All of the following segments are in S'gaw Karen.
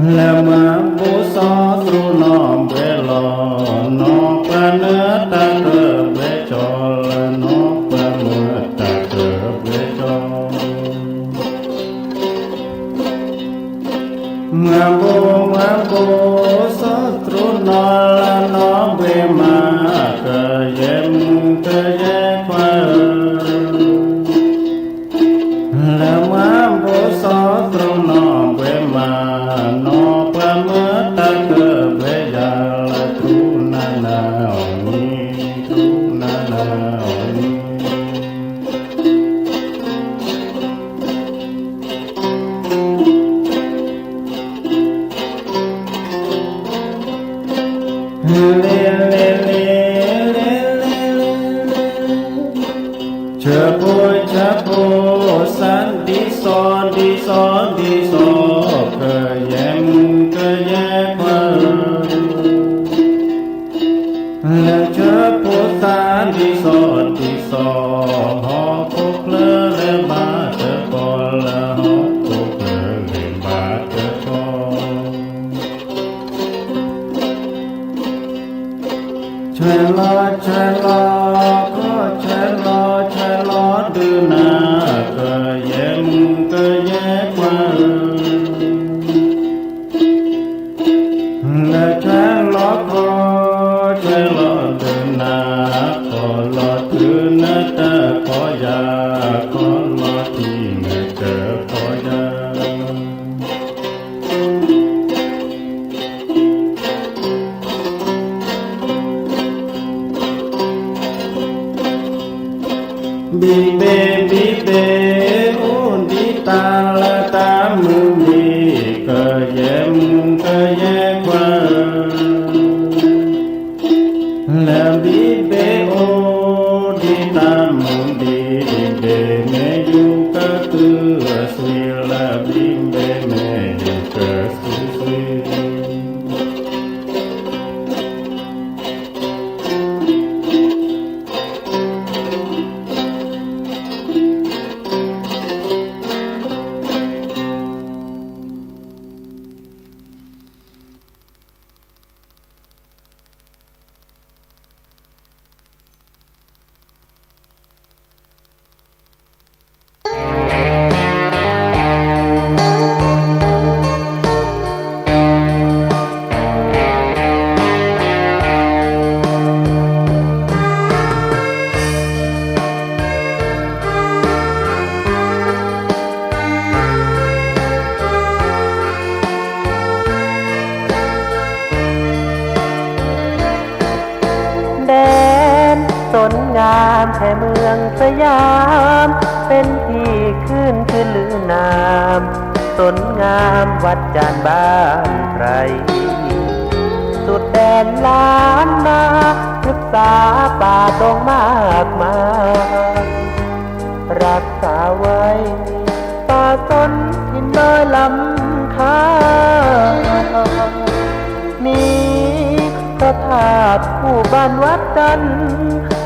လၢမၤဘူၣ်စီသရူးနီၢ်ဘှဲလီၤ, နီၢ်ပှၤနၢတၢ်တဘှဲကၠီ, လၢနီၢ်ပှၤမုာ်တၢ်တဘှဲကၠီ. မၤဘူၣ်မၤဘူၣ်စီသရူးနီၢ်, လၢနီၢ်ဘှဲမး, ကယဲၢ်မုၣ်ကယဲၢ်ခွါဧၢ, လၢမၤဘူၣ်စီသရူးနီၢ်ဘှဲမး, နီၢ်ပှၤမုာ်တၢ်တဘှဲယၤ, လၢတရူးနၤနၤအီၤန့ၣ်, တရူးနၤနၤအီၤန့ၣ်. ဆၢဖိဆၢဖိ, စၢ်ဒံစီၣ်ဒံစီၣ်ဒံစီၣ်, ကယဲၢ်မုၣ်ကယဲၢ်ခွါဧၢ, လၢဆၢဖိသၣ်ဒံစီၣ်ဒံစီၣ်, ဟီၣ်ခိၣ်ချၢလၢဘၣ်တၢ်ကီ, လၢဟီၣ်ခိၣ်ချၢလၢဘၣ်တၢ်ကီ. ဆဲးလီၤဆဲးလီၤ, ကီၢ်ဆဲးလီၤဆဲးလီၤဒုးနၤ, ကယဲၢ်မုၣ်ကယဲၢ်ခွါဧၢ, လၢဆဲးလီၤကီၢ်ဆဲးလီၤဒုးနၤ, ကီၢ်လီၤတုၤနတၢ်ကီၢ်ယၤ, ကီၢ်လီၤတုၤနတၢ်ကီၢ်ယၤ. ဘံၣ်ဘ့ၣ်ဘံၣ်ဘ့ၣ်, အိၣ်ဒံးတၢ်လၢတၢ်မုၢ်နံၤ, ကယဲၢ်မုၣ်ကယဲၢ်ခွါဧၢ, လၢဘံၣ်ဘ့ၣ်အိၣ်ဒံးတၢ်မုၢ်နံၤ, ဘံၣ်ဘ့ၣ်မ့ၢ်ယူၤကတုၤအသွံၣ်, လၢဘံၣ်ဘ့ၣ်မ့ၢ်ယူၤကတုၤသွံၣ်. แดนสนงามแห่เมืองสยาม เป็นที่ขึ้นชื่อลือนาม สนงามวัดจานบ้านไพร สุดแดนล้านนา พฤกษาป่าดงมากมาย รักษาไว้ ป่าสนถิ่นดอยลำคา มีพระธาตุคู่บ้านวัดจันทร์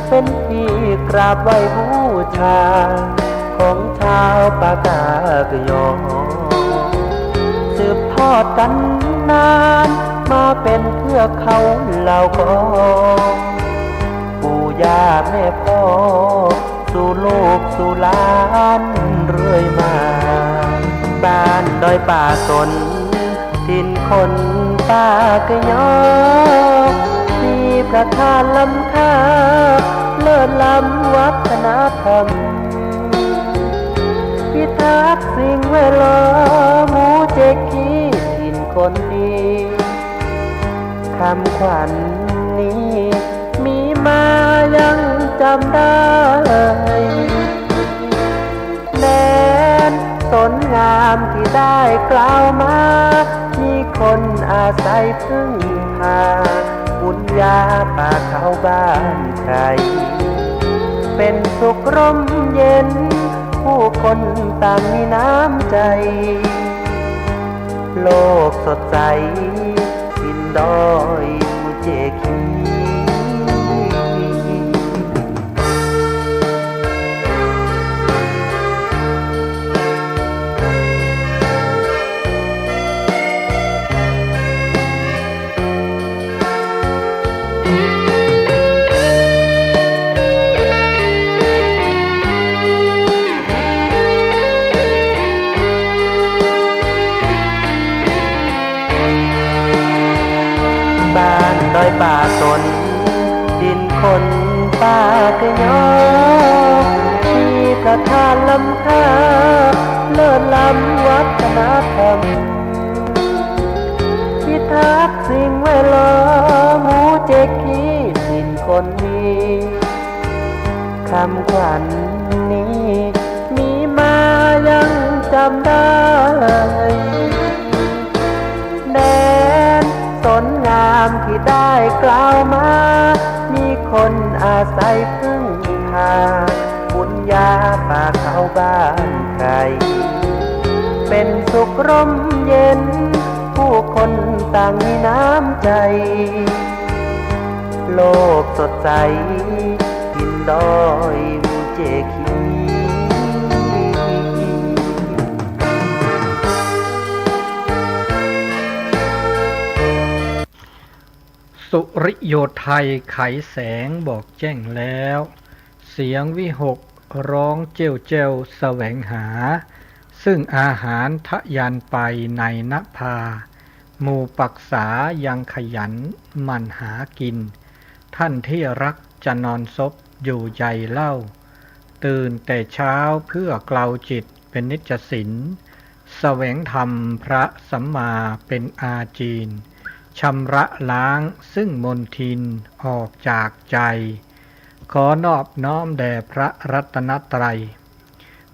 เป็นที่กราบไหว้บูชา ของชาวปากากยอ สืบทอดกันนาน มาเป็นเทือกเขาเหล่ากอ ปู่ย่าแม่พ่อ สู่ลูกสู่หลานเรื่อยมา บ้านดอยป่าสน ถิ่นคนปากยอ มีพระธาตุล้ำค่า เลิศล้ำวัฒนธรรม พิทักษ์สิ่งแวดล้อม หมู่เจ๊กขี้ถิ่นคนดี คำขวัญนี้ มีมายังจำได้ แดนสนงามที่ได้กล่าวมา มีคนอาศัยพึ่งพา บุญญาป่าเขาบ้านไพร เป็นสุขร่มเย็น ผู้คนต่างมีน้ำใจ โลกสดใส ถิ่นดอยเจคี ดอยป่าสน ถิ่นคนป่าเกยอ มีพระธาตุล้ำค่า เลิศล้ำวัฒนธรรม พิทักษ์สิ่งแวดล้อม หมู่เจคี ถิ่นคนดี คำขวัญนี้มีมายังจำได้ แดนสนงามที่ได้กล่าวมา มีคนอาศัยพึ่งพา บุญญาป่าเขาบ้านไคร่ เป็นสุขร่มเย็น ผู้คนต่างมีน้ำใจ โลกสดใส ถิ่นดอยหมู่เจคี สุริโยไทยไขแสงบอกแจ้งแล้ว เสียงวิหคร้องเจ้วเจ้วแสวงหา ซึ่งอาหารทะยานไปในนภา หมู่ปักษายังขยันหมั่นหากิน ท่านที่รักจะนอนซบอยู่ใหญ่เล่า ตื่นแต่เช้าเพื่อเกลาจิตเป็นนิจสิน แสวงธรรมพระสัมมาเป็นอาจีน ชำระล้างซึ่งมลทินออกจากใจ ขอนอบน้อมแด่พระรัตนตรัย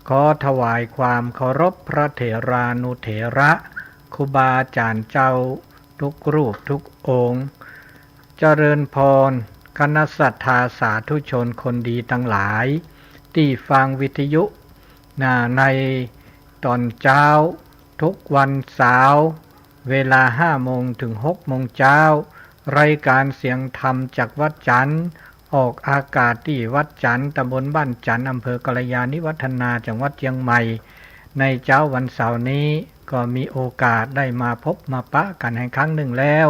ขอถวายความเคารพพระเถรานุเถระ ครูบาอาจารย์เจ้าทุกรูปทุกองค์ เจริญพร คณะศรัทธาสาธุชนคนดีทั้งหลาย ที่ฟังวิทยุ นะ ในตอนเช้า ทุกวันเสาร์ เวลาห้าโมงถึงหกโมงเช้า รายการเสียงธรรมจากวัดจันทร์ ออกอากาศที่วัดจันทร์ ตำบลบ้านจันทร์ อำเภอกัลยาณิวัฒนา จังหวัดเชียงใหม่ ในเช้าวันเสาร์นี้ ก็มีโอกาสได้มาพบมาปะกันอีกครั้งหนึ่งแล้ว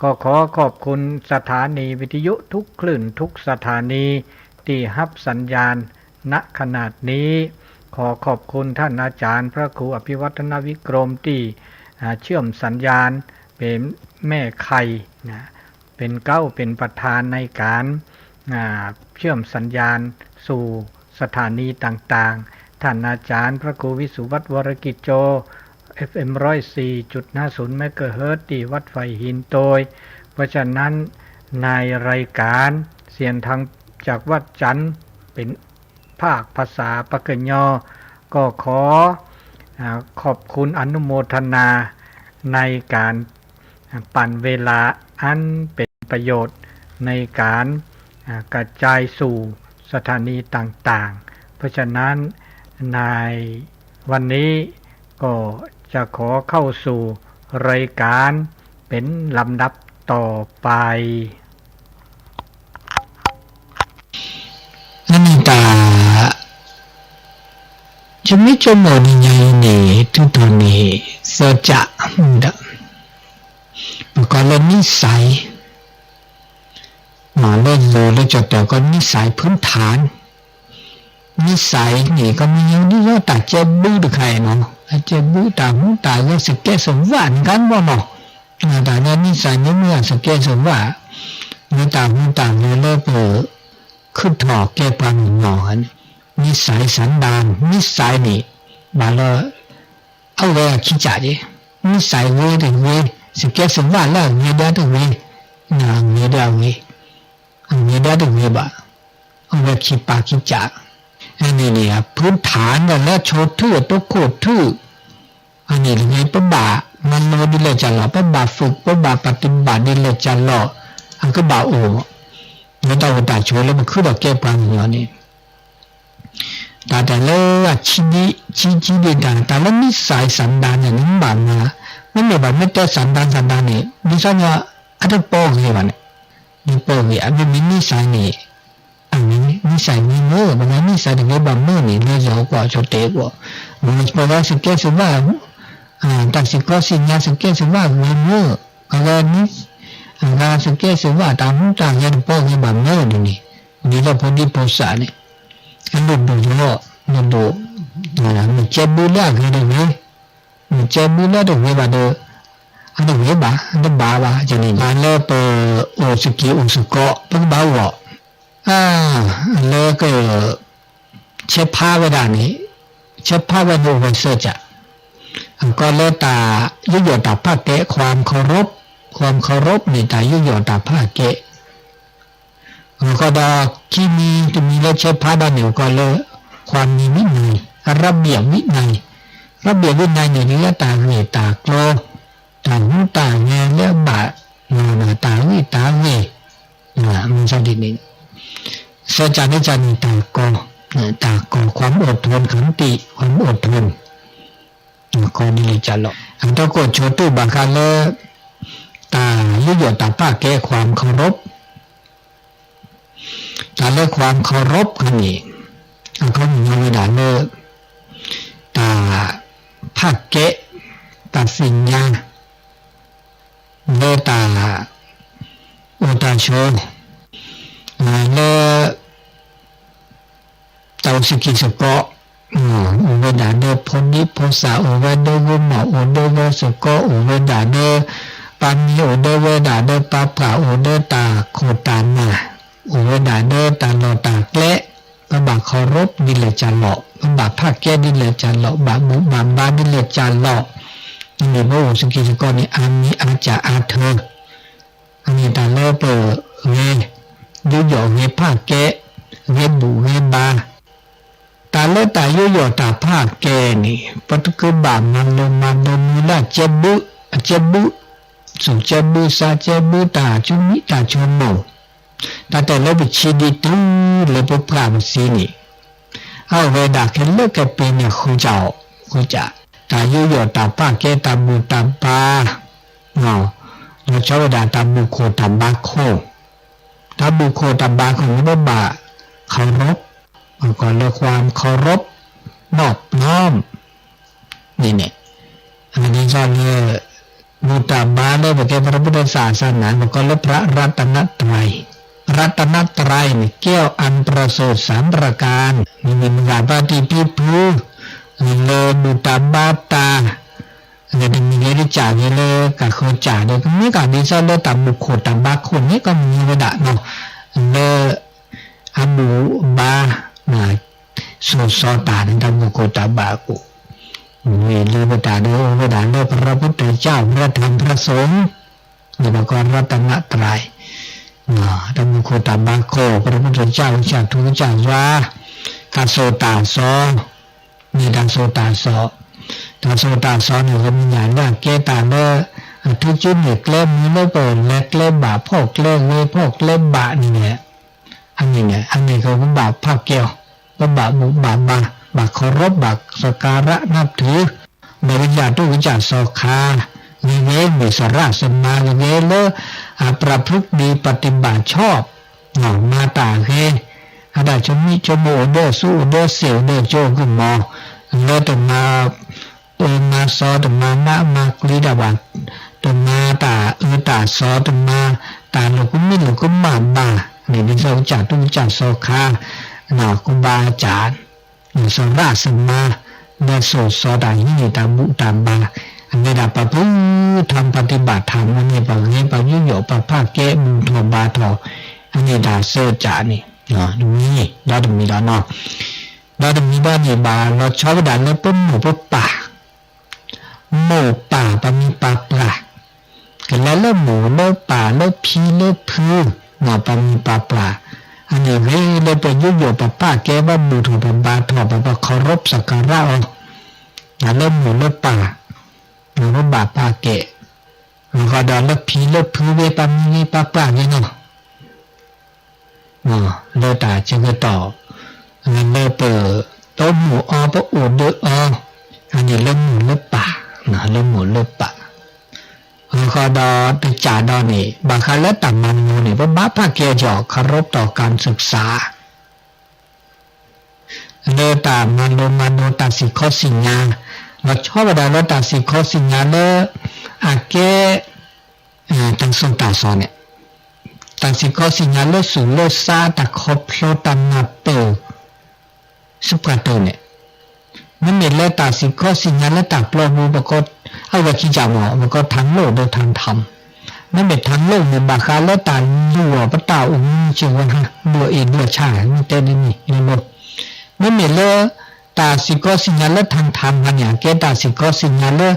ก็ขอขอบคุณสถานีวิทยุทุกคลื่นทุกสถานีที่รับสัญญาณ ณ ขณะนี้ ขอขอบคุณท่านอาจารย์พระครูอภิวัฒนวิกรมที่ อ่า เชื่อมสัญญาณเป็นแม่ไข่ นะ เป็นเก๊าเป็นประธานในการ อ่า เชื่อมสัญญาณสู่สถานีต่างๆ ท่านอาจารย์พระครูวิสุวัฒน์วรกิจโจ เอฟเอ็ม ร้อยสี่จุดห้าศูนย์เมกะเฮิรตซ์ ที่วัดไฟหินโตย เพราะฉะนั้นในรายการเสียงธรรมจากวัดจันทร์ เป็นภาคภาษาปากกยอ ก็ขอ อ่า ขอบคุณอนุโมทนาในการ อ่า ปั่นเวลาอันเป็นประโยชน์ในการ อ่า กระจายสู่สถานีต่างๆ เพราะฉะนั้นในวันนี้ก็จะขอเข้าสู่รายการเป็นลำดับต่อไป အမ့ၢ်တၢ် ယမ့ၢ်ဆိကမိၣ်နံၤညါအံၤန့ၣ် ထုးထီၣ်န့ၣ် သၢကၠး ဒီး ပကိးလၢ นิสัย လၢယိၤလၢကၠီၣ်တဲၣ်ကိး นิสัยพื้นฐาน นิสัย န့ၣ် ကမ့ၢ်ယိၤဒ်သိးတၢ်ကဲဘုတခါအံၤနီၤ အကဲဘုတၢ်ဟူတၢ်ဂဲၤ စကဲးစဝးန့ၣ် ကါဘီနီၤ တၢ်လၢ นิสัย မ့ၢ်မ့ၢ်အစကဲးစဝး မ့ၢ်တၢ်ဟူတၢ်ဂဲၤလၢပ ခုၣ်ထီၣ်ကဲပှၤကညီန့ၣ် นิสัย สันดาน นิสัย န့ၣ် ဘၣ်လၢ အဝဲအခံကၢ်က့ၤ นิสัย ဂ့ၤတဂ့ၤ စကဲးစဝးလၢအဂ့ၤဒၣ်တဂ့ၤ အဂ့ၤဒၣ်အဂ့ၤ အဂ့ၤဒၣ်တဂ့ၤဘၣ် အဝဲခံပာ်ခံကၢ် အန့ၣ်န့ၣ် အพื้นฐาน ဒီးလၢဆိထုၣ်အတခိၣ်ထုၣ် အန့ၣ်တဂ့ၤ ပဘၣ်မၤလိဒ်လဲၣ်ကလီၤ ပဘၣ် ฝึก ပဘၣ် ปฏิบัติ ဒ်လဲၣ်ကလီၤ အကဘၣ်အိၣ် လၢတၢ်အိၣ်တၢ်ဆိးလၢပခုၣ်ထီၣ်ကဲပှၤကညီန့ၣ် တၢ်တၢ်လၢအဆံးဆံးဒံးတၢ် တၢ်လၢ นิสัย สันดาน န့ၣ် နဘၣ်မၤ မ့မ့ၢ်ဘၣ်မ့ၢ်တဲ สันดาน สันดาน န့ၣ် ဒ်သိးညီ အတပီဂ့ၤဘၣ်န့ၣ် တပီဂ့ၤ အမ့မ့ၢ် นิสัย န့ၣ် အမ့ၢ် นิสัย ဂ့ၤမ့ၢ် ပှၤ นิสัย တဂ့ၤဘၣ်မ့ၢ်န့ၣ် လၢယီၤကွၢ်ဆိတဲာ်ကွၢ် ပှၤစကဲးစဝး တၢ်စံးကီစံးညါ စကဲးစဝးဂ့ၤမ့ၢ် ပှၤ အဂၤစကဲးစဝး တၢ်ဟူတၢ်ဂဲၤတပီဂ့ၤဘၣ်မ့ၢ်န့ၣ်န့ၣ် ဒ်သိးဖိဒံဖိသၣ်န့ၣ် အဒိၣ်ဒိၣ်လီၤ ဒိၣ်ဒိၣ် မ့ၢ်ကဲဘုလၢအဂ့ၤတဂ့ၤ မ့ၢ်ကဲဘုလၢတဂ့ၤဘၣ်ဒီး အတဂ့ၤဘၣ်, အတဘၣ်ဘၣ်, န့ၣ် လၢပအိၣ်စကံၢ်အိၣ်စကီး ပကဘၣ်အိၣ်, လၢက ဆဲးဖးဝဲဒၣ်န့ၣ်, ဆဲးဖးဝဲန့ၣ်အိၣ်ဝဲစၢၤကၢ်, အကီလၢတၢ်ယူးယီၣ်တၢ်ဖးကဲ ความเคารพ, ความเคารพ န့ၣ် တၢ်ယူးယီၣ်တၢ်ဖးကဲ အဃိဒီး ခံမံၤတမံၤလၢဆဲးဖးဒၣ်န့ၣ် အကီလၢ ความมีวินัย, ระเบียบวินัย, ระเบียบวินัย န့ၣ် လၢတၢ်ဂ့ၢ်တၢ်ကျိၤ, တၢ်ဟူးတၢ်ဂဲၤလၢအဘၣ် တၢ်ဂ့ၢ်တၢ်ဂ့ၢ်, မ့ၢ်ဒ်န့ၣ်, စၢၤကၢ်န့ၣ် တၢ်ကီ, တၢ်ကီ ความอดทน ขันติ ความอดทน ကီဒ်လဲၣ်ကၢ်လီၤ. အတၢ်ကိၣ်ဆိတူၢ်ဘၣ်ဃးလၢ တၢ်ယူးယီၣ်တၢ်ဖးကဲ ความเคารพ, တၢ်လၢ ความเคารพ ခါန့ၣ် အခီပညီဝဲဒၣ်လၢ တၢ်ဖးကဲ တၢ်သ့ၣ်ညါ လၢတၢ်အိၣ်တၢ်ဆိး လၢ တၢ်အိၣ်စကံၢ်စကီး, အိၣ်ဝဲဒၣ်ဒီးဖိဒံဖိသၣ်, အိၣ်ဝဲဒီးဂီၢ်မီၢ်, အိၣ်ဒီးဂီၢ်စကီး, အိၣ်ဝဲဒၣ်ဒီး ပၢ်မံၤ, အိၣ်ဒီးဝဲဒၣ်ဒီးပၢ်ပှၢ်, အိၣ်ဒီးတၢ်ခိၣ်တၢ်နၢ်, အိၣ်ဝဲဒၣ်ဒီးတၢ်လီၢ်တၢ်ကျဲ, ပဘၣ် เคารพ ဒ်လဲၣ်ကၢ်လီၤ, ပဘၣ်ဖးကဲဒ်လဲၣ်ကၢ်လီၤ, ဘၣ်ဘူၣ်ဘၣ်ဘါဒ်လဲၣ်ကၢ်လီၤ, မ့ၢ်ပအိၣ်စကံၢ်စကီးန့ၣ် အါမံၤအါစှၤအါထၢ အန့ၣ်တၢ်လၢပဂဲၤ ယူးယီၣ်ဂဲၤဖးကဲ ဂဲၤဘူၣ်ဂဲၤဘါ, တၢ်လၢတၢ်ယူးယီၣ်တၢ်ဖးကဲန့ၣ် ပတကဘၣ်မၤလိမၤဒိးမူလၢအကဲဘု, အကဲဘု, စူၢ်ကဲဘု စါကဲဘု တၢ်ဆိမံၣ်တၢ်ဆိမိၣ်, တၢ်တဲလၢပဆံးဒံးတုၤလၢပပှၢ်ပစံးန့ၣ် အအိၣ်ဝဲဒၣ်ခဲလၢာ်ခဲပ့ၤန့ၣ် ဃုကၢ်အီၤ, ဃုကၢ်, တၢ်ယူးယီၣ်တၢ်ဖးကဲ တၢ်ဘူၣ်တၢ်ဘါ လီၤဆီဝဲဒၣ်တၢ်ဘူၣ်ခိၣ်တၢ်ဘါခိၣ်, တၢ်ဘူၣ်ခိၣ်တၢ်ဘါခိၣ်န့ၣ် ပဘၣ် เคารพ, ကီလၢ ความเคารพ นอบน้อม န့ၣ်န့ၣ်, ဒ်သိးလၢ ဘူၣ်တၢ်ဘါလၢပကဲ พระพุทธศาสนา ပကီလၢ พระรัตนตรัย, รัตนตรัย န့ၣ် แก้วอันประเสริฐสามประการ မ့ၢ်မတၤဘၣ်တံၢ်ဖံဖု လၢဘူၣ်တၢ်ဘါတၢ် လၢတမံၤဂ့ၤတကၢ်ဂ့ၤလၢကဃုကၢ်ဒီး ကမ့ၢ်ကဒ်သိးလၢတၢ်ဘူၣ်ခိၣ်တၢ်ဘါခိၣ်န့ၣ် ကမ့ၢ်ဝဲဒၣ် လၢ အဘူၣ်အဘါ စိာ်စီၤတၢ်န့ၣ် တၢ်ဘူၣ်ခိၣ်တၢ်ဘါခိၣ်, မ့ၢ်လၢပတၢ်ဒိအိၣ်ဝဲဒၣ်လၢ พระพุทธเจ้า พระธรรม พระสงฆ์ န့ၣ်ပကိး รัตนตรัย တၢ်ဘူၣ်ခိၣ်တၢ်ဘါခိၣ် พระพุทธเจ้า ကစၢ်ထူကစၢ်ယွၤ, တၢ်စိာ်တၢ်စီၤ န့ၣ်တၢ်စိာ်တၢ်စီၤ, တၢ်စိာ်တၢ်စီၤန့ၣ် ပမ့ၢ်ညါလၢအကဲတၢ်လၢ အထူကၠူန့ၢ်ကျဲမ့ၢ်လၢပလဲၤကျဲဘၣ်ဖီၣ်ကျဲဂ့ၤဖီၣ်ကျဲဘၣ်န့ၣ်န့ၣ်, အန့ၣ်န့ၣ် အန့ၣ်ကပဘၣ်ဖးကဲအီၤ, ပဘၣ်ဘူၣ်ဘၣ်ဘါ, ဘၣ် เคารพ ဘၣ် สักการะนับถือ ဒီးကစၢ်ထူကစၢ်စီၤခါ, ဂ့ၤဂ့ၤမ့ၢ် สารสมา ဂ့ၤဂ့ၤလၢ ประพฤติดี ปฏิบัติชอบ မၤတၢ်ဂ့ၤ, အတၢ်ဆိမံၣ်ဆိမိၣ်အိၣ်ဒီးဆူၣ်အိၣ်ဒီးစ့ၣ်အိၣ်ဒီးကၠိကမီၤ, လၢတမၤ အၢမၤစီတမၤနးမၤကျံတၢ်ဘၣ်, တမၤတၢ်အၢတၢ်စီ တမၤတၢ်လိာ်ကမံၣ်လိာ်ကမၣ်ဘၣ်န့ၣ် ဒ်သိးကစၢ်ထူကစၢ်စီၤခါ, ကဘါစၢ်, စရၣ်စမါ, ဒီးစိာ်စီၤတၢ်ဟံးန့ၢ်တၢ်ဘူၣ်တၢ်ဘါ, အဝဲဒၣ်ပပုထၢၣ်ပฏิบัติธรรม အန့ၣ် ပဂ့ၤပယူးယီၣ်ပဖးကဲဘူၣ်ထီၣ်ဘါထီၣ်, အန့ၣ်တၢ်စၢကၠၣ်န့ၣ်, တမံၤ, ဒီးတမံၤဒီးနီၤ ဒီးတမံၤဘၣ်န့ၣ် ဘၣ်လီၤဆီဝဲဒၣ်လၢပမိၢ်ပပၢ်, မိၢ်ပၢ်ပမံၤပၢ်ပှၢ်, ကလဲၤလၢမိၢ်လၢပၢ်လၢဖံလၢဖု, ပမံၤပၢ်ပှၢ်, အန့ၣ်ဂ့ၤလၢပယူးယီၣ်ပဖးကဲပဘူၣ်ထီၣ်ပဘါထီၣ် ပ เคารพ สักการะ အီၤ, လၢမိၢ်လၢပၢ်, ပဘၣ်ဖးကဲ, အဃိဒီးလၢဖံလၢဖုဂ့ၤ ပမံၤဂ့ၤပၢ်ပှၢ်ဂ့ၤနီၤ လၢတၢ်ဆၢကတီၢ်, လၢပတိမိၢ်အီၤ ပအိၣ်ဒီးအီၤ, အန့ၣ်လၢမိၢ်လၢပၢ်, လၢမိၢ်လၢပၢ်, အဃိဒီးတကးဒီးန့ၣ် ဘၣ်ဃးလၢတၢ်မၤလိန့ၣ် ပဘၣ်ဖးကဲကီး เคารพ ต่อการศึกษา လၢတၢ်မၤလိမၤဒိးတၢ်စံၣ်ခီစံၣ်ညါ, လီၤဆီဝဲဒၣ်လၢတၢ်စံၣ်ခီစံၣ်ညါလၢ အကဲ တၢ်စိာ်တၢ်စီၤန့ၣ်, တၢ်စံၣ်ခီစံၣ်ညါလၢသူၣ်လၢသး တၢ်ခီဖျိတၢ်နၢ်ပၢၢ် စ့ၢ်ကီးတၢ်န့ၣ်, မ့မ့ၢ်လၢတၢ်စံၣ်ခီစံၣ်ညါလၢတၢ်ပျီပူၤ ပကိး အဝဲခံကၢ်မ့ၢ် ပကိး ทางโลก ဒီး ทางธรรม. မ့မ့ၢ် ทางโลก န့ၣ် ဘၣ်ဃးလၢတၢ်လုၢ်အီၣ်ပတၢ်အိၣ်မူဆၢဝဲဟါ လုၢ်အီၣ်အ့ၣ်လုၢ်အီၣ်ဆၣ် မ့ၢ်တဲဒ်န့ၣ်လီၤ. မ့မ့ၢ်လၢ တၢ်စ့ၢ်ကီးစံၣ်ညီၣ်လၢ ทางธรรม ဟါန့ၣ် အကဲတၢ်စ့ၢ်ကီးစံၣ်ညီၣ်လၢ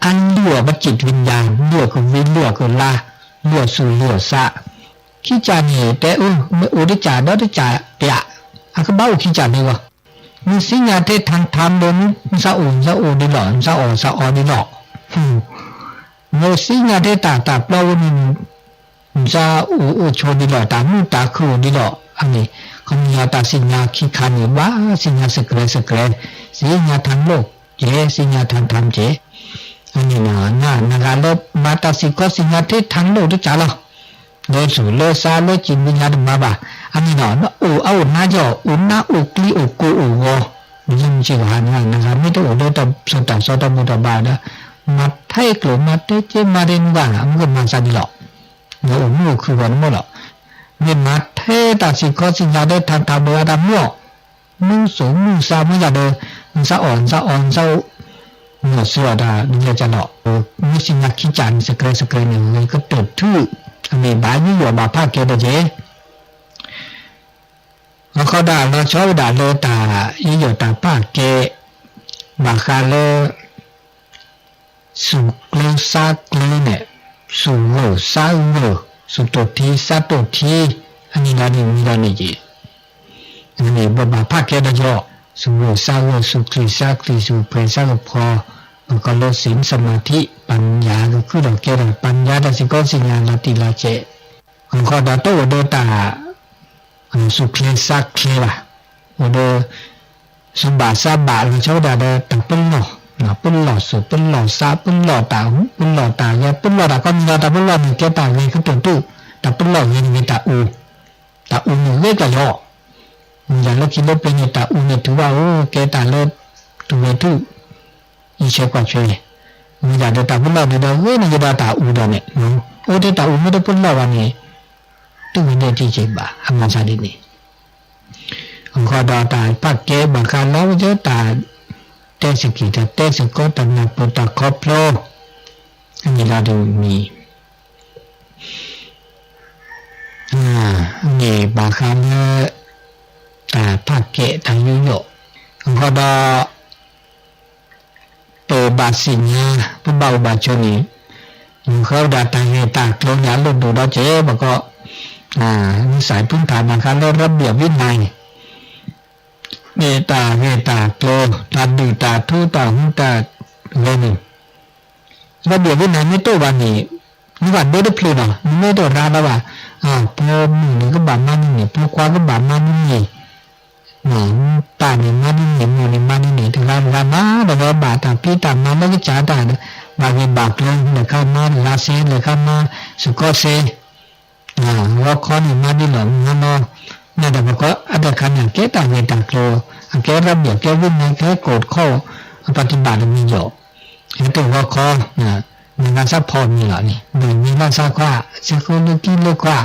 အလုၢ်အီၣ်ပ จิตวิญญาณ လုၢ်အီၣ်ကဝံၤ လုၢ်အီၣ်ကလါ လုၢ်အီၣ်ဆူၣ်လုၢ်အီၣ်စး ခံကၢ်န့ၣ် တဲအၢ မ့ၢ်အိၣ်တကၢ်ဒီးတကၢ်ပျး အကဘၣ်အိၣ်ခံကၢ်လံလီၤ. မ့ၢ်စံၣ်ညီၣ်ထဲ ทางธรรม ဒီး နစးအိၣ်နစးအိၣ်ဒ်လီၤ နစးအီၣ်စးအီဒ်လီၤ. မ့ၢ်စံၣ်ညီၣ်ထဲတၢ်တၢ်ပျီဝဲန့ၣ် နစးအိၣ်အိၣ်ဆိးဒ်လီၤ တၢ်မုာ်တၢ်ခုၣ်အိၣ်ဒ်လီၤ. အန့ၣ် ခီပညီတၢ်စံၣ်ညီၣ်ခံခါန့ၣ် ဘၣ်စံၣ်ညီၣ်စဲးကျဲးစဲးကျဲး စံၣ်ညီၣ် ทางโลก ကဲ စံၣ်ညီၣ် ทางธรรม ကဲ အန့ၣ် နဂၤလၢမၤတၢ်စ့ၢ်ကီးစံၣ်ညီၣ်ထဲ ทางโลก တကၢ်လီၤ. လၢဆူၣ်လၢစးလၢ จิตวิญญาณ တမၤဘၣ်. အန့ၣ်ဒီး နအိၣ်အအိၣ်နါယီၢ် အိၣ်နါအိၣ်ကျံအိၣ်ကိၢ်အိၣ်ဂီၤ နယုံကြည်ဘၣ်ဟါန့ၣ် နဂၤမ့ၢ်တအိၣ်လၢတၢ်စီတၢ်ဆှံတၢ်ဘူၣ်တၢ်ဘါဒီး မၤထဲကျိာ်မၤထဲက့မၤထဲနဂၤ မ့ၢ်ကမၤစးဒ်လီၤ. နအိၣ်မုာ်အိၣ်ခုၣ်ဂီၤန့ၣ်မ့ၢ်လီၤ. မ့ၢ်မၤထဲတၢ်စ့ၢ်ကီးစံၣ်ညီၣ်ထဲ ทางธรรม ဒီးအတၢ်မုာ်အီၣ် မုၢ်စိၣ်မုၢ်စးမုၢ်ယၤဒီး နစးအီၣ်နစးအီနစးအိၣ် မ့ၢ်စံၣ်ညီၣ်တၢ်ဒ်လဲၣ်ကၢ်လီၤ. မ့ၢ်စံၣ်ညီၣ်ခံကၢ်န့ၣ် စဲးကျဲးစဲးကျဲးန့ၣ် ဂ့ၤကတၢၢ်ထူၣ် အမ့ၢ်ဘၣ်ယုၢ်ယီၣ်ဘၣ်ဖးကဲဒီးကဲ အဃိဒၣ်လီၤဆီဝဲဒၣ်လၢတၢ်ယုၢ်ယီၣ်တၢ်ဖးကဲ ဘၣ်ဃးလၢ ဆူၣ်ကျၢၤစးကျၢၤန့ၣ် ဆူၣ်ဂၢၢ်စးဂၢၢ် ဆူၣ်တိၢ်ထံစးတိၢ်ထံ အန့ၣ်လီၤန့ၣ်မံၤလီၤန့ၣ်က့ၤ အန့ၣ်ဘၣ်ဘၣ်ဖးကဲဒီးကၠီ ဆူၣ်ဂၢၢ်စးဂၢၢ် ဆူၣ်ချံစးချံ ဆူၣ်ဖှဲးစးကဖီ ပကိးလၢ ศีลสมาธิ ပၢ်ညါကခုၣ်ထီၣ်ကဲထီၣ် ပၢ်ညါတၢ်စ့ၢ်ကီးစံၣ်ညီၣ်လီၤတံၢ်လီၤဆဲး အဃိဒီးတအိၣ်ဒီးတၢ် ဆူၣ်ချ့စးချ့ဘၣ်, အိၣ်ဒီး ဆူၣ်ဘၣ်စးဘၣ်လီၤဆီဝဲဒၣ်ဒီးတၢ်ပလီၢ်, ပလီၢ်စိၣ်ပလီၢ်စး ပလီၢ်တၢ်ဟူ ပလီၢ်တၢ်ဂဲၤ ပလီၢ်တၢ်ကိးမံၤလီၤ. တၢ်ပလီၢ်န့ၣ်ကဲတၢ်ဂ့ၤကတၢၢ်တူၢ်, တၢ်ပလီၢ်ဂ့ၤန့ၣ်မ့ၢ်တၢ်အူ, တၢ်အူန့ၣ်ဂ့ၤကလီၤ. မ့ၢ်ဒၣ်လၢခံလၢပှဲၤန့ၣ် တၢ်အူန့ၣ်တုၤဘၣ်အိၣ်ကဲတၢ်လၢ တုၤဝဲတုၤ အံးဆဲးကွၢ်ဆဲး, မ့ၢ်ဒၣ်ဒီးတၢ်ပလီၢ်န့ၣ်ဒီးဂ့ၤန့ၣ်ကဒီးတၢ်အူဒီးန့ၣ်, အိၣ်ထဲတၢ်အူမ့ၢ်တပလီၢ်ဘၣ်န့ၣ် တဝဲဒၣ်တံၢ်က့ၤဘၣ် အမၤစၢ်ဒ်န့ၣ် အဃိဒီးတၢ်ဖးကဲဘၣ်ဃးလၢဝဲဒၣ်တၢ် တဲစ့ၢ်ကီး တၢ်တဲစ့ၢ်ကီးတၢ်နၢ်ပၢၢ်တၢ်ခီဖျိ အမံၤလီၤဒ်မံၤ မ့ၢ်ဘၣ်ဃးလၢ တၢ်ဖးကဲတၢ်ယူးယီၣ် အဃိဒီး ပဘၣ်သ့ၣ်ညါ ပဘၣ်အိၣ်ဘၣ်ဆိးန့ၣ် မ့ၢ်ဃီဝဲဒၣ်တၢ်ဂ့ၢ်တၢ်ကျိၤန့ၣ် အလိၣ်ဒိၣ်ဒီးကဲ ပကိး မုၢ်စၢ်ဖုထၣ်ဘၣ်ဃးလၢ ระเบียบวินัย မ့ၢ်တၢ်ဂ့ၢ်တၢ်ကျိၤ တၢ်ဒုၣ်တၢ်ထူတၢ်ဟူးတၢ်ဂဲၤန့ၣ် ระเบียบวินัย မ့ၢ်တအိၣ်ဘၣ်န့ၣ် နဘၣ်ဒိတဖျၢၣ်လီၤ. နမ့ၢ်တရၤလီၤဘၣ် ဖိမုၣ်န့ၣ်ကဘၣ်မၤဒ်န့ၣ် ဖိခွါကဘၣ်မၤဒ်န့ၣ် ပၢ်န့ၣ်မၤဒ်န့ၣ် မိၢ်န့ၣ်မၤဒ်န့ၣ် တဂၤတဂၤမၤဒီးဝဲဘၣ်တၢ်ဖံးတၢ်မၤလၢကစၢ်တၢ် ဘၣ်ဂ့ၢ်ဘၣ်ကျိၤ လဲၤခါမၤတဂၤစ့ လဲၤခါမၤစ့ၢ်ကီးစ့ ဂီၤခီန့ၣ်မၤဒ်လီၤမၤလီၤ မ့ၢ်ဒီးပကိးအတၢ်ခါန့ၣ် အကဲတၢ်ဂ့ၢ်တၢ်ကျိၤ အကဲ ระเบียบ ကဲ วินัย ကဲ กฎข้อปฏิบัติ တမံၤယီၤ ဟဲတဂီၤခီ မ့ၢ်လၢဆါဖီမံၤလီၤန့ၣ် မ့ၢ်လၢဆါခွါ စ့ၢ်ကီးလၢကံလၢခွါ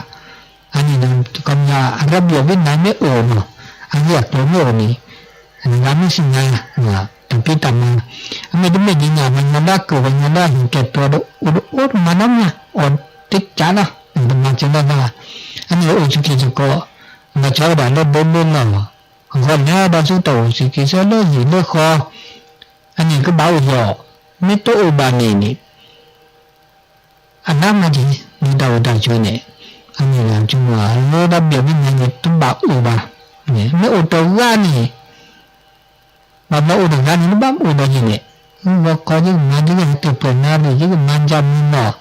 အန့ၣ် ကမျၢၢ် ระเบียบวินัย မ့ၢ်အိၣ်နီၤ အဂ့ၢ်အကျိၤမ့ၢ်အိၣ်န့ၣ် နဂၤမ့ၢ်စံၣ်ညီၣ် တၢ်ဖံးတၢ်မၤ အမ့ၢ်တမ့ၢ်ဒ်န့ၣ် ပှၤညီလၢအကၢၣ် ပှၤညီလၢအဟ့ၣ်ကဲၤပျီဒီး အိၣ်တအိၣ်တမၤနီတမံၤ အီၣ်တကးလီၤ တမၤစၢၤလၢၤဘၣ် အန့ၣ်အိၣ်ဆူၣ်က့ၤစ့ၢ်ကီး လီၤဆီဝဲဒၣ်လၢဘိဘိလီၢ် အဂီၢ်လဲၤဒီးဆူတၢ်အိၣ်ဆူၣ်က့ၤဆၢလၢဟံၣ်လၢဃီ အန့ၣ်ကဘၣ်အိၣ်ယီၤ မ့ၢ်တအိၣ်ဘၣ်န့ၣ်န့ၣ် အနါမၤက့ၤ မ့ၢ်တၢ်အိၣ်တၢ်ဆိးန့ၣ် အမ့ၢ်လၢကမၤလၢ ระเบียบวินัย န့ၣ် တဘၣ်အိၣ်ဘၣ် မ့ၢ်အိၣ်တဂၤန့ၣ် ဘၣ်ဘျီအိၣ်တဂၤန့ၣ် နဘၣ်အိၣ်ဒီးယဲန့ၣ် ဂီၤခီယကမၤ ယကဟဲက့ၤပှဲၤနၣ်ရံၣ် ယကမၤယါမုၢ်နီၢ်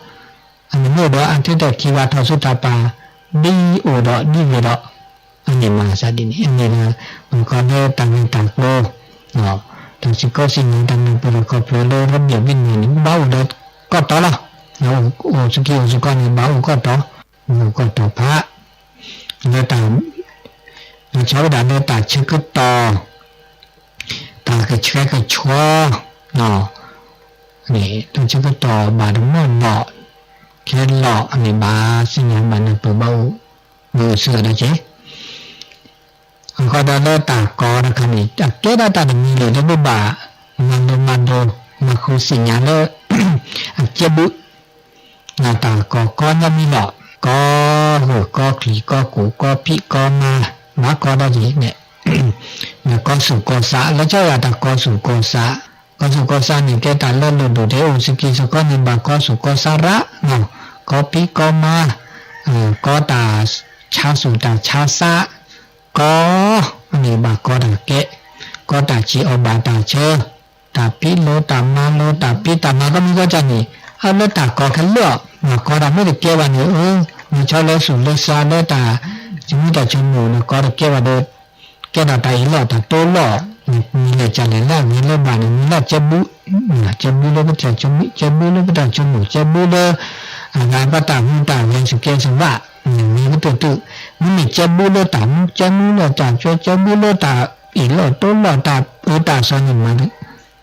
အန့ၣ်မ့ၢ်အိၣ်ဒီးအထဲတၢ်ခံဂၤထီၣ်ဆူတၢ်ပာ် ဒ်အိၣ်ဒီးဒ်ဂ့ၤဒီး အန့ၣ်မၤစၢ်ဒ်န့ၣ် အန့ၣ်ဒီး ပကိးလၢတၢ်ဂ့ၢ်တၢ်ကျိၤ တၢ်စ့ၢ်ကီးစံၣ်ညီၣ်တၢ်နၢ်ပၢၢ်တၢ်ခီဖျိလၢ ระเบียบวินัย န့ၣ် ဘၣ်အိၣ်ဒီးကီၢ်တီလီၤ. အိၣ်ဆူၣ်က့ၤအိၣ်ဆူၣ်ကီၢ်န့ၣ် ဘၣ်အိၣ်ကီၢ်တီ အိၣ်ကီၢ်တီဖး လၢတၢ် လီၤဆီဝဲဒၣ်လၢတၢ်ဆၢကတီၢ် တၢ်ကဆှဲကဆှီ န့ၣ် တၢ်ဆၢကတီၢ်ဘၣ်တမီၢ်လီၢ် ခဲလီၢ်န့ၣ် ဘၣ်စံၣ်ညီၣ်ဘၣ်နၢ်ပၢၢ်ဘၣ်အိၣ် မုာ်စၢၤဒီးက့ၤ အဃိဒီးလၢတၢ်ကီတခါန့ၣ် အကဲဒၣ်တၢ်တမံၤလၢၤလၢပဘၣ်မၤလိမၤဒိး မၤဃုာ်သ့ၣ်ညါလၢ အကဲဘု တၢ်ကီကီညီမံလီၤ, ကီဂၢၢ်ကီချံးကီကိာ်ကီဖံးကီမၤ, ဘၣ်ကီဒၣ်ယံၤန့ၣ်, ကီသူၣ်ကီသး လၢကၠီယၤတၢ်ကီသူၣ်ကီသး, ကီသူၣ်ကီသးန့ၣ် ကဲတၢ်လၢလိၣ်ဒိၣ်တဲအိၣ်စကံစခီန့ၣ် ဘၣ်ကီသူၣ်ကီသးရၣ်, ကီဖံးကီမၤ, ကီတၢ်ဆါသူၣ်တၢ်ဆါသး, ကီ န့ၣ်ဘၣ်ကီတၢ်ကဲ, ကီတၢ်စံၣ်အီၣ်ဘၣ်တၢ်ဆၢ, တၢ်ဖံးလိတၢ်မၤလိတၢ်ဖံးတၢ်မၤကီမံၤကီကၢ်န့ၣ်, အလၢတၢ်ကီခဲလၢာ်, မၤကီတၢ်မ့ၢ်တကဲဘၣ်န့ၣ်, မ့ၢ်ဆီလၢသူၣ်လၢသးလၢတၢ် ကမံတၢ်ဆိကမိၣ်ဒီးကီတကဲဘၣ်ဒီး, ကဲထီၣ်တၢ်အ့ၣ်လိာ်တၢ်တိလိာ်, မ့ၢ်လဲၤကၢ်လဲၣ်လၢအဂ့ၤလၢဘၣ်န့ၣ် မ့ၢ်လၢကဲဘု, ကဲဘုလၢပတၢ်ဆိကမိၣ် ကဲဘုလၢပတၢ်ဆိကမိၣ် ကဲဘုလၢ အဂၤပတၢ်ဟူးတၢ်ဂဲၤစကဲစဝၣ်, မ့ၢ်ကတၢၢ်တုာ်, မ့မ့ၢ်ကဲဘုလၢတၢ်မူ ကဲဘုလၢတၢ်ကၠီ ကဲဘုလၢတၢ်အ့ၣ်လိာ်တိလိာ်တၢ်အၢတၢ်သီန့ၣ်မး,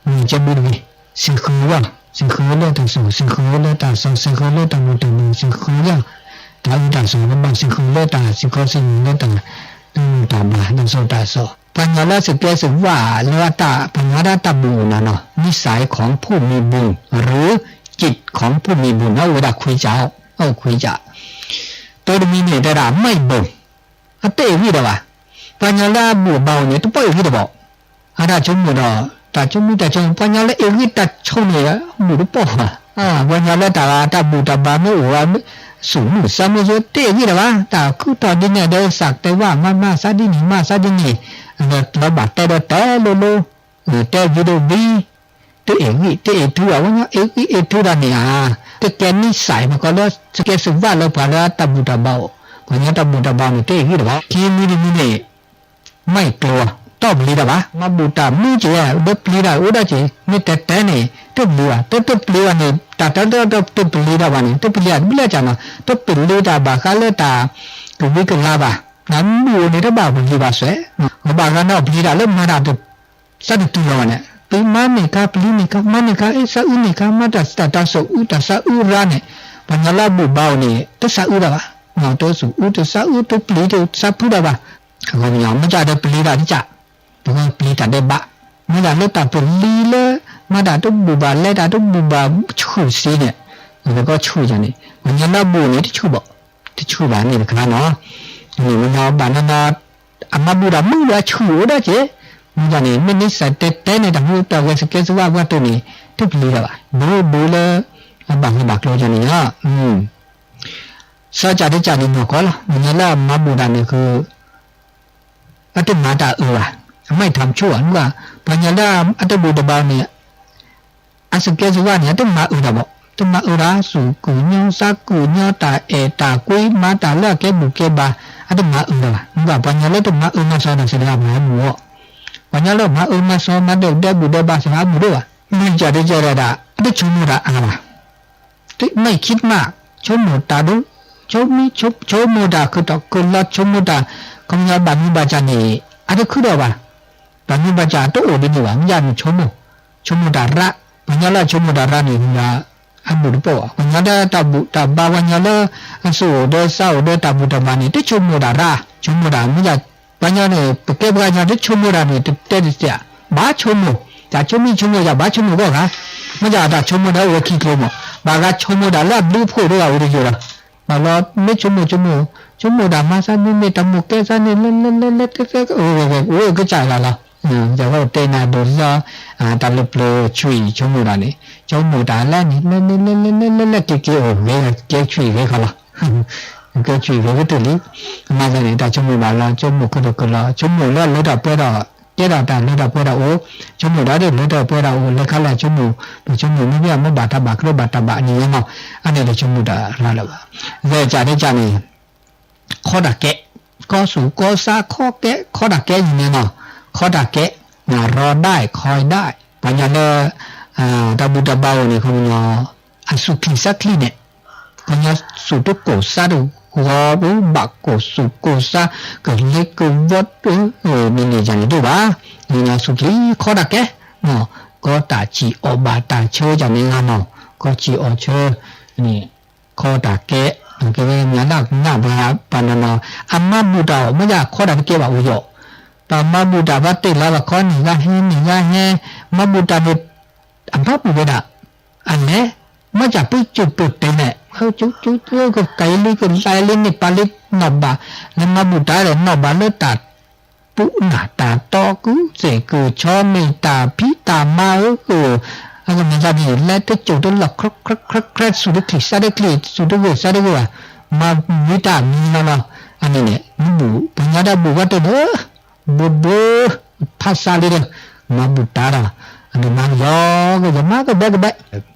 မ့ၢ်ကဲဘုတဂ့ၤ, စ့ၢ်ဃုာ်ဝဲ, စ့ၢ်ဃုာ်ဝဲလၢတၢ်ဆိၣ် စ့ၢ်ဃုာ်ဝဲလၢတၢ်သီ စ့ၢ်ဃုာ်ဝဲလၢတၢ်ဘူၣ်တၢ်ဘါ စ့ၢ်ဃုာ်ဝဲလၢ တၢ်အၢတၢ်သီ ကဘၣ်စ့ၢ်ဃုာ်လၢတၢ်စ့ၢ်ကီးစ့ၢ်ကီးလၢတၢ် တၢ်ဘူၣ်တၢ်ဘါ တၢ်ဆိၣ်တၢ်သီ, ပှၤကညီလၢစကဲစဝၣ်လၢတၢ် ပှၤကညီဒၣ်တၢ်ဘူၣ်အံၤနီၤနီၤ นิสัยของผู้มีบุญ หรือจิตของผู้มีบุญ အဝဲဒၣ်ခွဲးကြၢး, ခွဲးကြၢး, တိတမံၤန့ၣ် တဲဒၣ် ไม่บ่น အတအဲၣ်ဂံၢ်ဒီးဘၣ်, ပှၤကညီလၢအဘူၣ်အဘါအီၤန့ၣ် တပိာ်အဲၣ်ဂံၢ်တဘၣ်, အတၢ်ဆိကမိၣ်ဒီး တၢ်ဆိကမိၣ်တၢ်ဆိကမိၣ် ပှၤကညီလၢအဲၣ်ဂံၢ်တၢ်ဆိကမိၣ်န့ၣ် ဘူၣ်တပိာ်ဘၣ်, ပှၤကညီလၢတၢ် တၢ်ဘူၣ်တၢ်ဘါမ့ၢ်အိၣ်ဝဲ သူၣ်မုာ်သးမုာ်ဆိ တအဲၣ်ဂံၢ်ဒီးဘၣ်, တၢ်ခုထီၣ်ဒ်န့ၣ်ဒီး သးတဲဝဲ မၤမၤသးဒ်န့ၣ် မၤသးဒ်န့ၣ်, လီၤဘၣ်တဲဒီးတဲလိၤလိၤ, တဲဝံၤဒီးဝံၤ, တအဲၣ်ဂံၢ်တအဲၣ်ထု အဝဲညီ အဲၣ်ဂံၢ်အဲၣ်ထုဒီးန့ၣ်ဧါ, တကဲ นิสัย မ့ၢ်ကီးလၢ စကဲစဝၣ်လၢပှၤလၢတၢ်ဘူၣ်တၢ်ဘါအိၣ်, ပှၤကညီတၢ်ဘူၣ်တၢ်ဘါန့ၣ် တအဲၣ်ဂံၢ်ဒီးဘၣ်, ခံမံၤတမံၤန့ၣ် ไม่กลัว တပျံၤတၢ်ဘၣ်, မၤဘူၣ်တၢ်မုၢ်ကဲး ဒီးပျံၤတၢ်အိၣ်ဒၣ်က့ၤ, မ့ၢ်တဲတဲန့ၣ် တပျံၤဘၣ်, တတပျံၤဘၣ်န့ၣ် တၢ်တၢ်တၢ်တပျံၤတၢ်ဘၣ်န့ၣ် တပျံၤတၢ်တဘျၢၣ်ကၢ်နီၤ, တပျံၤတၢ်ဘၣ်ဃးလၢတၢ် ကဝံကလါဘၣ်, နဘူၣ်အိၣ်န့ၣ် တဘၣ်ပျံၤဘၣ်စဲး, ဘၣ်ဃးနီၤပျံၤတၢ်လၢမၤတၢ် သးတတုၤလီၤဘၣ်န့ၣ် ပျံၤမၤန့ၢ်ခါ ပျံၤန့ၢ်ခါ မၤန့ၢ်ခါ အ့ၣ် သးအုးန့ၢ်ခါ မၤတၢ် တၢ် တၢ်ဆိၣ်အုး တၢ်သးအုးရါန့ၣ်, ပှၤကညီလၢအဘူၣ်ဘါအိၣ်န့ၣ် တသးအုးတၢ်ဘၣ်, တဆိၣ်အုး တသးအုး တပျံၤ တသးဖုတၢ်ဘၣ်, အခီပညီ မ့ၢ်ဒၣ်ဒီးပျံၤတၢ်တကး, ပကပျံၤတၢ်ဒဲးဘး, မ့ၢ်ဒၣ်လၢတၢ်ပျံၤလၢ မၤတၢ်တဘူၣ်ဘၣ် လဲၤတၢ်တဘူၣ်ဘၣ် ဆူၣ်သ့န့ၣ်, ပကီဆူၣ်ယၤန့ၣ် ပှၤကညီလၢအဘူၣ်န့ၣ် တဆူၣ်ဘၣ်, တဆူၣ်ဘၣ်န့ၣ်တခါနီၤ, န့ၣ်ပှၤကညီဘၣ်နီၤနီၤ အမၤဘူၣ်တၢ်မုၢ်ဒီးဆူၣ်အိၣ်ဒၣ်က့ၤ, မ့ၢ်ဒၣ်န့ၣ် မ့ၢ်န့ၣ်စးတဲတဲန့ၣ် တၢ်ဟူတၢ်ဂဲၤစကဲစဝါပှၤတိၢ်န့ၣ် တပျံၤတၢ်ဘၣ်, ဒိဒိလၢ အဘၣ်ဂ့ၤဘၣ်ကျိၤယၤန့ၣ်လီၤ, စီၤကၢ်တကၢ်န့ၣ် နီၢ်ကီၢ်လီၤ, ပှၤကညီလၢအမၤဘူၣ်တၢ်န့ၣ်ဃု အတမၤတၢ်အၢဘၣ်, အမၤအံၤထၢမ်ဆိၣ်ဘၣ်, ပှၤကညီလၢအတဘူၣ်တဘါန့ၣ် အစကဲစဝါန့ၣ် အတမၤအၢတၢ်ဘၣ်, တမၤအၢတၢ် သူၣ်ကုာ်ညီသးကုာ်ညီ တၢ်အဲၣ်တၢ်ကွံ မၤတၢ်လၢအကဲဘူၣ်ကဲဘါ, အတမၤအၢတၢ်ဘၣ်, မ့ၢ်ဘၣ်ပှၤကညီလၢတမၤအၢမၤသီတၢ်စ့ၢ်ကီး ပှၤဟးမုာ်အီၤ, ပှၤကညီလၢမၤအၢမၤသီ မၤဒဲးဘူၣ်ဒဲးဘါစ့ၢ်ကီး ဟးမုာ်ဒိၣ်ဘၣ်, မ့ၢ်ကၢ်တကၢ်ဒၣ် အတဆိကမိၣ်တၢ်အါဘၣ် တမ့ၢ်ခံတမး, ဆိကမိၣ်တၢ်ဒိ, ဆိကမိၣ်, ဆိကမိၣ်တၢ်ခုၣ်တီခုၣ်လီၤ ဆိကမိၣ်တၢ်, ခီပညီဘၣ်မုာ်ဘၣ်ကၢ်န့ၣ် အတခုထီၣ်ဘၣ်, ဘၣ်မုာ်ဘၣ်ကၢ်တအိၣ်ဒ်န့ၣ်ဘၣ်, မ့ၢ်ယၤန့ၣ်ဆိကမိၣ်, ဆိကမိၣ်တၢ်ရၣ်, ပှၤကညီလၢအဆိကမိၣ်တၢ်ရၣ်န့ၣ် အဘူၣ်တပိာ်ဘၣ်, ပှၤကညီလၢတၢ်ဘူၣ်တၢ်ဘါ ပှၤကညီလၢ အသူၣ်အိၣ်ဒီးသးအိၣ်ဒီးတၢ်ဘူၣ်တၢ်ဘါန့ၣ် တဆိကမိၣ်တၢ်ရၣ်, ဆိကမိၣ်တၢ်မ့ၢ်ယၤ, ပှၤကညီန့ၣ် ပကဲပှၤကညီတဆိကမိၣ်တၢ်န့ၣ် တတဲတစဲး, ဘၣ်ဆိကမိၣ်, တၢ်ဆိကမိၣ်ဆိကမိၣ်ယၤ ဘၣ်ဆိကမိၣ်ဂီၢ်ဂၤ, မ့ၢ်ယၤတၢ်ဆိကမိၣ်ဒီးအိၣ်ဝဲခံကျိၤမး, ဘၣ်ဂၤဆိကမိၣ်တၢ်လၢအဘျုးအဖှိၣ်တဂၤဝဲတယိာ်လီၤ ဘၣ်လီၤ မ့ၢ်ဆိကမိၣ်ဆိကမိၣ်, ဆိကမိၣ်တၢ်မၤသးန့ၣ်န့ၣ် တၢ်မိၣ်ကဲသးန့ၣ် လဲၤလဲၤလဲၤလဲၤ အိၣ်ကစၢ်လီၤလီၤ, ယကတဲနၤဒိးလီၤ, တၢ်လၢပျၢၤဆွံ ဆိကမိၣ်တၢ်န့ၣ်, ဆိကမိၣ်တၢ်လဲၣ်န့ၣ် လဲၤလဲၤလဲၤလဲၤလဲၤလဲၤ က့ၤက့ၤအိၣ်ဂ့ၤ ကဲဆွံဂ့ၤကတၢၢ်လံ, မၤသးန့ၣ် တၢ်ဆိကမိၣ်ဘၣ်လီၤ ဆိကမိၣ်ခုၣ်ဒီးခုၣ်လီၤ ဆိကမိၣ်လၢလၢတၢ်ပှဲၤဒီး ကဲထီၣ်တၢ်လၢတၢ်ပှဲၤဒီးအိၣ်, ဆိကမိၣ်ဒီးလၢတၢ်ပှဲၤဒီးအိၣ် လၢခါလၢဆိကမိၣ်, ပဆိကမိၣ်မ့ၢ်မ့ၢ်မ့ၢ်ဘၣ်တၢ်ဘၣ်ကျိဘၣ်တၢ်ဘၣ်န့ၣ်နီၤ, အန့ၣ်ဒီးဆိကမိၣ်တၢ်ရၢ်လၢၤဘၣ်, လၢကၢ်တကၢ်န့ၣ် ခီတၢ်ကဲ, ကီသူၣ်ကီသးခီကဲ ခီတၢ်ကဲယံၤန့ၣ်နီၤ, ခီတၢ်ကဲ, ရီဒၣ်ခီဒၣ်, ပှၤကညီလၢ တၢ်ဘူၣ်တၢ်ဘါအိၣ်န့ၣ် ခီပညီ အသူၣ်ချံသးချံန့ၣ်, ပှၤကညီသူၣ်တကိၢ်သးတဂီၤ ဘၣ်ကိၢ်သူၣ်ကိၢ်သး ကလဲၤကဝီၤ မ့ၢ်န့ၢ်ယၤန့ၣ်ဒိၣ်ဘၣ်, ပှၤကညီသူၣ်ချံခီတၢ်ကဲ, ကီတၢ်စံၣ်အီၣ်ဘၣ်တၢ်ဆၢယၤန့ၣ်လီၤနီၤ, ကီစံၣ်အီၣ်ဆၢန့ၣ် ခီတၢ်ကဲ, ကဲဝဲမၤလၢကနၣ်ဘၣ်ပှၤနီၤနီၤ, အမၤဘူၣ်တၢ်အီၤ မ့ၢ်ယၤခီတၢ်တကဲဘၣ်အိၣ်ယီၤ, ပှၤမၤဘူၣ်တၢ်ဘၣ်တ့ၢ်လၢဘၣ်ခီန့ၣ်ဂၤဟဲန့ၣ်ဂၤဟဲ, မၤဘူၣ်တၢ်န့ၣ် အဘၣ်ပူၤဝဲဒၣ်, အလဲၤ, မ့ၢ်စၢ်ပှၤကၠိၣ်တိၢ်တဲန့ၣ်, ကကၤလံကလါလံန့ၣ်ပာ်လံနီၢ်ဘၣ်, လၢမၤဘူၣ်တၢ်ဒီး နီၢ်ဘၣ်လၢတၢ်ပူၤနၢ်တၢ်တီကုစ့ၢ်ကုဆီမ့ၢ်တၢ်ဖံးတၢ်မၤဧၢဧိၤ, အကမၤသးန့ၣ် လဲၤတကၠိၣ်တလီၢ် ခြဲခြဲခြဲခြဲ စူၣ်တချံၣ်စါတချံၣ် စူၣ်တဂ့ၤစါတဂ့ၤဘၣ်, မၤဝံၤတၢ်မံၤလီၤလီၤ, အန့ၣ်န့ၣ် မ့ၢ်ဘူၣ် ပှၤညါဒၣ်ဘူၣ်ဝဲတန့ၣ် ဘိဘိ ဖးစးလံဒီး မၤဘူၣ်တၢ်ဒီး အန့ၣ်မၤလီၤကယီမးကဘဲကဘဲ,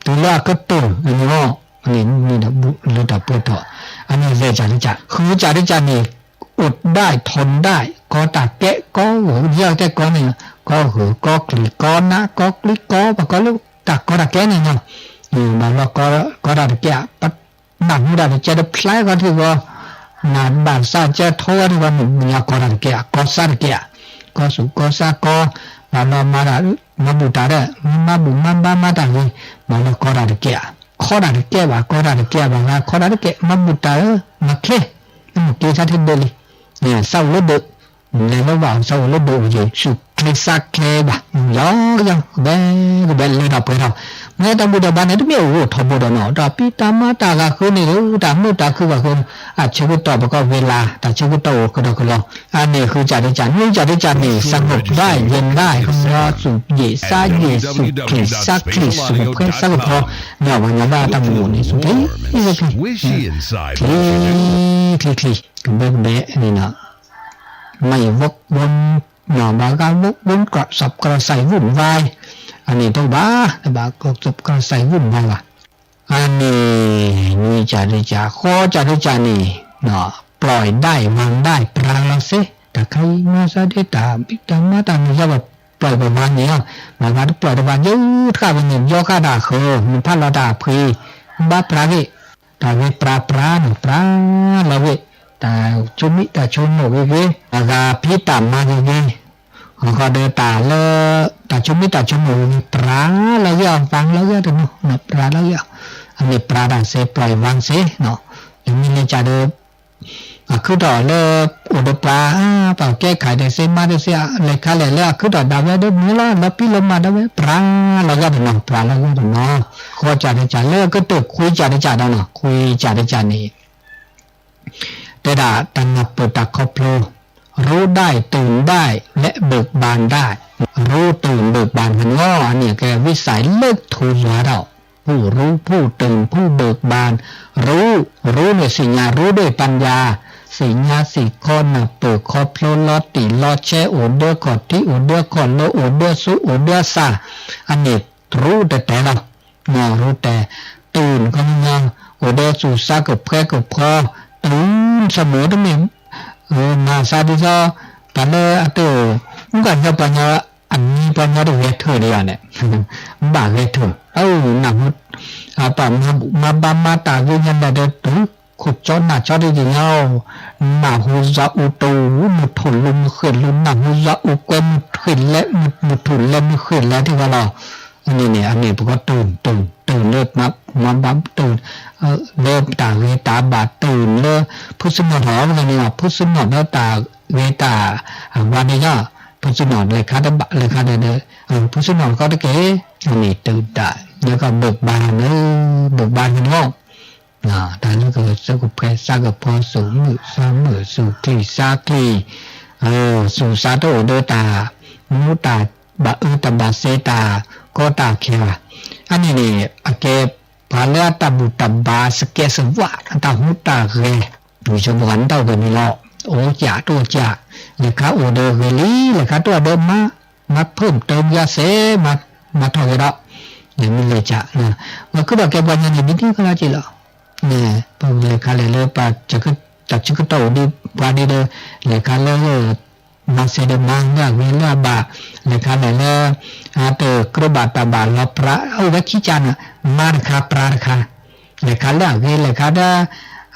တုၤလၢအကတၢၢ်အန့ၣ်အီၤ, အန့ၣ်မ့ၢ်ဒီးဘူၣ်လၢတၢ်ပှဲၤထီၣ်, အန့ၣ်လဲၤကၢ်တကၢ် ဃုကၢ်တကၢ်န့ၣ်, အိၣ်ဒၣ်ထီၣ်ဒၣ် ကီတၢ်ကဲ ကီဂၢၢ် ယဲၢ်တဲကီန့ၣ်, ကီဂၢၢ် ကီချံၣ် ကီနး ကီကျံ ကီပှၤကီလၢ တၢ်ကီတၢ်ကဲန့ၣ်နီၤ, ဘၣ်လီၤကီတၢ်တကဲ နၢ်ဟူဒၣ်တကဲတဖျါဂီၢ်ထံဂီၢ်, နဘၣ်သးကဲထိဂီၢ်ထံဂီၢ်န့ၣ် မ့ၢ်ကီတၢ်တကဲ ကီစါတကဲ, ကီစူၣ်ကီစါကီ, ဘၣ်လီၤမၤတၢ် မၤဘူၣ်တၢ်ဒီး မ့ၢ်မၤဘူၣ်မၤဘါမၤတၢ်ဂ့ၤ, ဘၣ်လီၤကီတၢ်တကဲ, ခီတၢ်တကဲဘၣ် ကီတၢ်တကဲဘၣ်ဂၤ ခီတၢ်တကဲ မၤဘူၣ်တၢ်ဧၢ မၤချ့, မ့ၢ်က့ၤဆါထံဒၢးလံ, သးအိၣ်လၢဒၢး လဲၤလၢဘၣ်အီၤ သးအိၣ်လၢဒၢးအံၤ စူၣ်ချ့စါချ့ဘၣ်, ယီယီ ကဘဲကဘဲလၢတၢ်ပှဲၤထီၣ်, မ့ၢ်တၢ်ဘူၣ်တၢ်ဘါန့ၣ် တမ့ၢ်အိၣ်ထီဘိဒီးနီၤ တၢ်ဖံးတၢ်မၤတၢ်ဂၤဃၢန့ၣ်ဒီး တၢ်မုာ်တၢ်ခုဂၤဃၢန့ၣ် အဆၢကတီၢ်ပကီၢ်ဝ့ၤလၢ် တၢ်ဆၢကတီၢ်အိၣ်ကဒီးကလီၤ, အန့ၣ်ဃုကၢ်တကၢ် နွံကၢ်တကၢ်န့ၣ် စငိၣ်ဘၣ်ယဲၢ်ဘၣ် ကညီစူၣ်ယ့ၣ်စါယ့ၣ် စူၣ်ချံၣ်စါချံၣ် စူၣ်ဖှဲစါကဖီ, မ့ၢ်ပှၤညီဘၣ်တၢ်မူးန့ၣ် စူၣ်ချံၣ် ချံၣ် ချံၣ် ချံၣ် ကဘဲကဘဲန့ၣ်နီၤ မ့ၢ်ယဝီဝီ ဘၣ်ဂၤဝီဝီ ကစီၣ်ကရၢစဲးဝူၣ်ဝါ, အန့ၣ်တအိၣ်ဘၣ် တဘၣ်ကစီၣ်ကရၢစဲးဝူၣ်ဝါဘၣ်, အန့ၣ် နွံကၢ်တကၢ် ဃိးကၢ်တကၢ်န့ၣ် ပျီၢ်ဒၣ်ဝၢ်ဒၣ်ပြၤလီၤစ့ၢ် တၢ်ခါအံၤမၤစၢ်ဒ်တၢ်ဘံၣ်တၢ်မၤတၢ်မုာ်ယါဘၣ် ပျီၢ်ဘၣ်ဝၢ်န့ၣ်လီၤ, ဘၣ်ဂၤတပျီၢ်တဘၣ်ယုၢ်တဃၣ်ဝဲန့ၣ် ယီဃၣ်တၢ်ဃၢၤ နဖးလီၤတၢ်ဖှံ ဘၣ်ပြၤဂ့ၤ တၢ်ဂ့ၤပြၤပြၤနီၤ ပြၤလီၤဝဲ, တၢ်ဆိမိၣ်တၢ်ဆိမိၣ်ဂ့ၤဂ့ၤ, တၢ်ဂၤဖံးတၢ်မၤဂ့ၤဂ့ၤ, ဃီဃီဒီးတၢ်လၢ တၢ်ဆိမိၣ်တၢ်ဆိမိၣ်ဂ့ၤဂ့ၤ ပြၤလီၤဂ့ၤအီၤ ဝၢ်လီၤဂ့ၤအီၤတနီၤ ပြၤလီၤဂ့ၤအီၤ, အမ့ၢ်ပြၤတၢ်စ့ၢ် ပြၤဝၢ်စ့ၢ်, ယမ့ၢ်လဲၤကဒီး အခုၣ်ထီၣ်လၢ အိၣ်ဒီးပှၤ ပှၤကဲခးဒီးစ့မါဒီးစ့ လဲၤခါလဲၣ်လၢအခုၣ်ထီၣ်ဒၣ်ဝဲဒီးမ့ၢ်လီၤ လီၤပံလီၤမၤဒၣ်ဝဲ ပြၤလီၤဂ့ၤတနီၤ ပြၤလီၤဂ့ၤတနီၤ, ဃိးကၢ်တကၢ်လၢကတၢၢ်ခွံကၢ်တကၢ်ဒီးနီၤ ခွံကၢ်တကၢ်န့ၣ် တဲဒၣ်တၢ်နၢ်ပၢၢ်တၢ်ခီဖျိ, รู้ได้ ตื่นได้ และ เบิกบานได้, รู้ ตื่น เบิกบาน န့ၣ်လီၤ အန့ၣ်ကဲ วิสัย လၢထူယွၤဒီး ผู้รู้ ผู้ตื่น ผู้เบิกบาน, รู้ รู้ န့ၣ် သ့ၣ်ညါ รู้ ด้วยปัญญา, သ့ၣ်ညါသ့ၣ်ခီနၢ်ပၢၢ်ခီဖျိလီၤတံၢ်လီၤဆဲး အိၣ်ဒီးခီၣ်ထံး အိၣ်ဒီးခီၣ်လၢ အိၣ်ဒီးသူ အိၣ်ဒီးသး, အန့ၣ် รู้ တဲာ်တဲာ်လီၤ မ့ၢ် รู้ တဲာ်, ตื่น ကညီ အိၣ်ဒီးသူၣ်စါကဖှဲကဖီ, တုၤ သးမုာ်တမ့ၢ် မၤသးဒ်သိး တၢ်လၢအတ မ့ၢ်ကညီပှၤညီ အမံၤပှၤညီတဂဲၤထၢၣ်ဒံးဧါန့ၣ်, ဘၣ်ဂဲၤထၢၣ် အၢ နၢ်ဟူ ပှၤမၤဘူၣ်မၤဘါမၤတၢ်ဂ့ၤညါဒီး တုၤ ခိၣ်ကၠီနၢ်ကၠီတယံၤညါ နၢ်ဟူယွၤအူတူၢ် မုၢ်ထူၣ်လူၤမုၢ်ဃ့ၢ်လူၤ နၢ်ဟူယွၤအူကွဲမုၢ်ထူၣ်လဲၤ မုၢ်ထူၣ်လဲၤမုၢ်ဃ့ၢ်လဲၤထံၣ်ဝဲလီၤ. အန့ၣ်န့ၣ် အန့ၣ် ပကတုၤ တုၤ တုၤလၢ မၤဘၣ်တုၤ လၢတၢ်ဂ့ၤတၢ်ဘၣ်တုၤလၢ ဖုစနီၣ်ထီၣ်ဝဲန့ၣ် ဖုစနီၣ်လၢတၢ်ဂ့ၤတၢ်ဝါန့ၣ်ညါ ဖုစနီၣ်လဲၤခါတဘၣ်လဲၤခါဒီး ဖုစနီၣ်ကီတက့ၢ် အန့ၣ်တုၤတၢ် လၢကဘၢၣ်ဘါန့ၣ် ဘၢၣ်ဘါန့ၣ်လီၤ. တၢ်လၢကစၢကဖှဲစါကဖီ သူၣ်မုာ်သးမုာ် သူၣ်ချံၣ်စါချံၣ် သူၣ်စါတအိၣ်ဒီးတၢ် မူတၢ်ဘၣ်အၢတၢ်ဘၣ်စ့တၢ်ကီတၢ်ခဲဘၣ်. အန့ၣ်န့ၣ် အကဲပှၤလၢအတၢ်ဘူၣ်တၢ်ဘါ စကဲးစဝး အတၢ်ဟူးတၢ်ဂဲၤ ပှၤကညီတၢ်အိၣ်ဂဲၤန့ၣ်လီၤ. အိၣ်ကၠးတအိၣ်ကၠး လဲၤခါအိၣ်ဒီးဂဲၤလံ လဲၤခါတအိၣ်ဒီးမၤ မၤဖုၣ်တၢ်ဂၤစ့ မၤထီၣ်ဂဲၤဒီး လဲၤမ့ၢ်လဲၤကၠး ပှၤခုၣ်ထီၣ်ကဲပှၤညီန့ၣ် ဒ်န့ၣ်ကလီက့ၤလီၤ. ပလဲၤခါလဲၤလၢ တၢ်ဆၢကတီၢ်အိၣ်ဒံးပှၤဒ်ဒီး လဲၤခါလၢ မၤစဲးဒီးမၤလၢအဂ့ၤလၢအဘၣ် လဲၤခါလဲၤလၢ အတကြၢးဘၣ်တၢ်ဘၣ်လီၤပြး အိၣ်ဝဲခံကၠးန့ၣ် မၤတခါပြးတခါ လဲၤခါလၢအဂ့ၤ လဲၤခါဒီး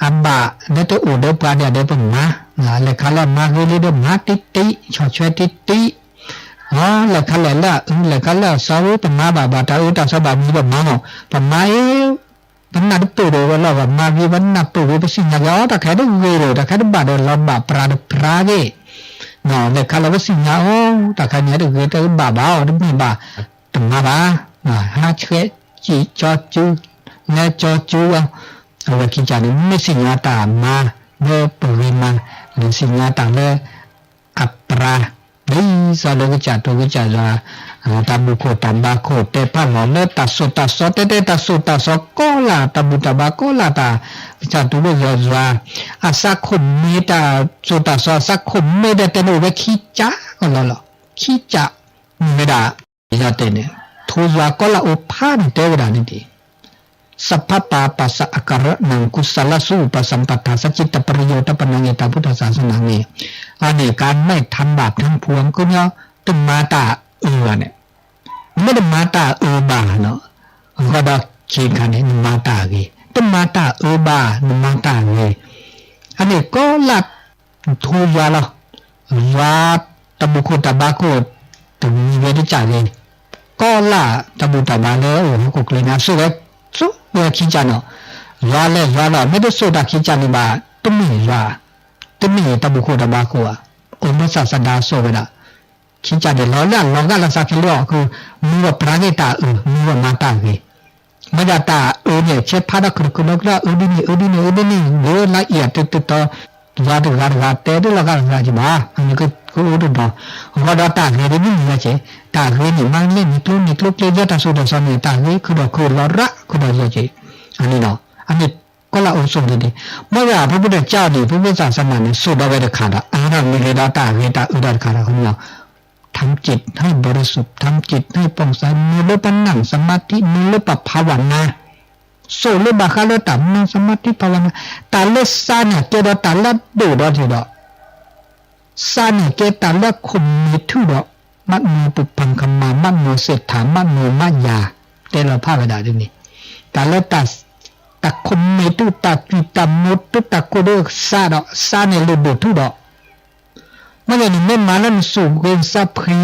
အဘၣ်လၢတအိၣ်ဒီးပှၤဒ်ဒီးပမၤ လဲၤခါလၢမၤဂ့ၤလံဒီးမၤတံၢ်တံၢ် ဆီၣ်ထွဲတံၢ်တံၢ် လဲၤခါလဲၤလၢအအု လဲၤခါလၢအစီဝံ ပမၤဘၣ်ဘၣ်တၢ်အၢတၢ်စီဘၣ်မံၤပမၤမီၢ် ပမၤအ့ ပနၢ်တပၢၢ်ဒီးဝဲလီၤ ပမၤဂ့ၤ ပနၢ်ပၢၢ်ဂ့ၤ ပသ့ၣ်ညါက့ၤအီၤ တၢ်ခဲတဂ့ၤဒီး တၢ်ခဲတဘၣ်ဒီး လီၤဘၣ်ပြးတပြးဂ့ၤ လဲၤခါလၢပသ့ၣ်ညါအီၤ တၢ်ခဲန့ၣ်တဂ့ၤတဘၣ်ဘၣ်အီၤ တမ့ၢ်ဘၣ် တမၤဘၣ် ဟးဆှဲးစံၣ်ကၠီစု, လဲၤကၠီစုအီၤ, အဝဲခံကၢ်န့ၣ် မ့ၢ်သ့ၣ်ညါတၢ်မၤလၢပဂ့ၤမၤ, လဲၤသ့ၣ်ညါတၢ်လၢအပြၤ, ဒ်သိးလၢကစၢ်တိၤကစၢ်ယွၤ တၢ်ဘူၣ်ခိၣ်တၢ်ဘါခိၣ် တဲဖးလီၤလၢတၢ်သိၣ်တၢ်သီ တဲတဲတၢ်သိၣ်တၢ်သီကိးလၢ် တၢ်ဘူၣ်တၢ်ဘါကိးလၢ် တၢ်ကစၢ်တိၤဒိၣ်ယွၤယွၤ အသးခိၣ်မ့ၢ်တၢ်သိၣ်တၢ်သီ အသးခိၣ်မ့ၢ်တၢ်တဲန့ၣ် အိၣ်ဝဲခံကၢ်ကလီလီၤ. ခံကၢ်မ့ၢ်ဝဲဒၣ် ယတဲန့ၣ် ထိယွၤကိးလၢ်အိၣ်ဖးန့ၣ် တဲဝဲဒၣ်န့ၣ်တ့ၢ် သပ်ၣ်ပၢ်ပၢ်သၣ်အကရၢၣ်နံၣ် ကုသလသူၣ်ပၢ်သံၣ်ပတၢ် သကံတပရယိတပနၢ်ဂ့ၢ်တၢ်ဖုတၢ်သးစနၢ်ဂ့ၢ် အန့ၣ်ကါနံၣ်ထၢဘၣ်ထၢဖူအကညီ တမၤတၢ်အၢဘၣ်န့ၣ် နမ့ၢ်တမၤတၢ်အၢဘၣ်နီၤ အဃိဒီးခံခါန့ၣ် နမၤတၢ်ဂ့ၤ တမၤတၢ်အၢဘၣ် နမၤတၢ်ဂ့ၤ အန့ၣ်ကိးလၢ် ထိယွၤလီၤ. ယွၤတၢ်ဘူၣ်ခိၣ်တၢ်ဘါခိၣ် တမံၤဝဲတကၢ်ဂ့ၤ ကိးလၢ်တၢ်ဘူၣ်တၢ်ဘါလၢအိၣ်ဟီၣ်ခိၣ်ချၢန့ၣ် အသိၣ်ဝဲ သိၣ်ဝဲခံကၢ်နီၤ ယွၤလဲၤယွၤလီၤ မ့ၢ်တသိၣ်တၢ်ခံကၢ်န့ၣ်ဘၣ် တမ့ၢ်ယွၤ တမ့ၢ်တၢ်ဘူၣ်ခိၣ်တၢ်ဘါခိၣ်ဧါ အိၣ်မူဆၣ်သဒါသိၣ်ဝဲဒၣ် ခံကၢ်န့ၣ်လီၤလၢအလီၤဂာ်လၢသးခဲလၢာ်အီၤ မ့ၢ်ဝဲပြၤဂ့ၤတၢ်အၢ မ့ၢ်ဝဲမၤတၢ်ဂ့ၤ မ့ၢ်ဒၣ်တၢ်အၢန့ၣ် ဆဲးဖးဒီးခုၣ်ဒီးခုၣ်ဒီးကဒီး အၢဒ်န့ၣ် အၢဒ်န့ၣ် အၢဒ်န့ၣ် ဂ့ၤလၢအံၤအတတီ ယွၤတဂၤတဂၤတဲဒ်လီၤဂာ်လၢသးကဘၣ် အန့ၣ်ကအိၣ်တဒီး အဃိဒီးတၢ်ဂ့ၤဒ်န့ၣ်မ့ၢ်ဝဲက့ၤ တၢ်ဂ့ၤန့ၣ် မၤလဲၣ်န့ၣ်ကျိန့ၣ်ကျိကျဲ ယွၤတၢ်သိၣ်တၢ်သီန့ၣ် တၢ်ဂ့ၤခုၣ်ဒီးခုၣ်လီၤရၣ်ခုၣ်ဒီးယွၤက့ၤ အန့ၣ်ဒီး အန့ၣ် ကိးလၢ်အိၣ်သိၣ်န့ၣ်န့ၣ် မ့ၢ်ဝဲဒၣ် ဖုဖုတကၢ်အီၤန့ၣ် ဖုဖုသးစနၢ်န့ၣ် သိၣ်ဒီးဝဲတခါဒီး အါထီၣ်မ့ၢ်ဂ့ၤဒီးတၢ်ဂ့ၤတၢ်အၢတၢ်တခါဒီး ခီပညီ ทำจิตให้บริสุทธิ์ ทำจิตให้ผ่องใส မ့ၢ်လၢပနၢ်စမၤထံ မ့ၢ်လၢပဖးဝနၤ သိၣ်လၢဘၣ်ဃးလၢတၢ်မၤစမၤထံ ဖးဝနၤ တၢ်လၢသးန့ၣ်ကဲဒီးတၢ်လၢအဒိၣ်ဒီးန့ၣ်ဒီး သးန့ၣ်ကဲတၢ်လၢခိၣ်မ့ၢ်ထုဒီး မနီၤပုၢ်ဖၣ်ကမၣ် မနီၤသ့ၣ်ထၣ် မနီၤမးယၤ တဲလီၤဖးဝဲဒၣ်ဒ်န့ၣ် တၢ်လၢ တၢ်ခိၣ်မ့ၢ်ထု တၢ်ကွံၢ်တၢ်မိၢ်ထု တၢ်ကိၢ်ဒိၣ်သးဒီး သးန့ၣ်လိၣ်ဒိၣ်ထုဒီး မ့ၢ်န့ၣ် နမ့ၢ်မၤလၢနသူၣ်ဂ့ၤသးဖှံ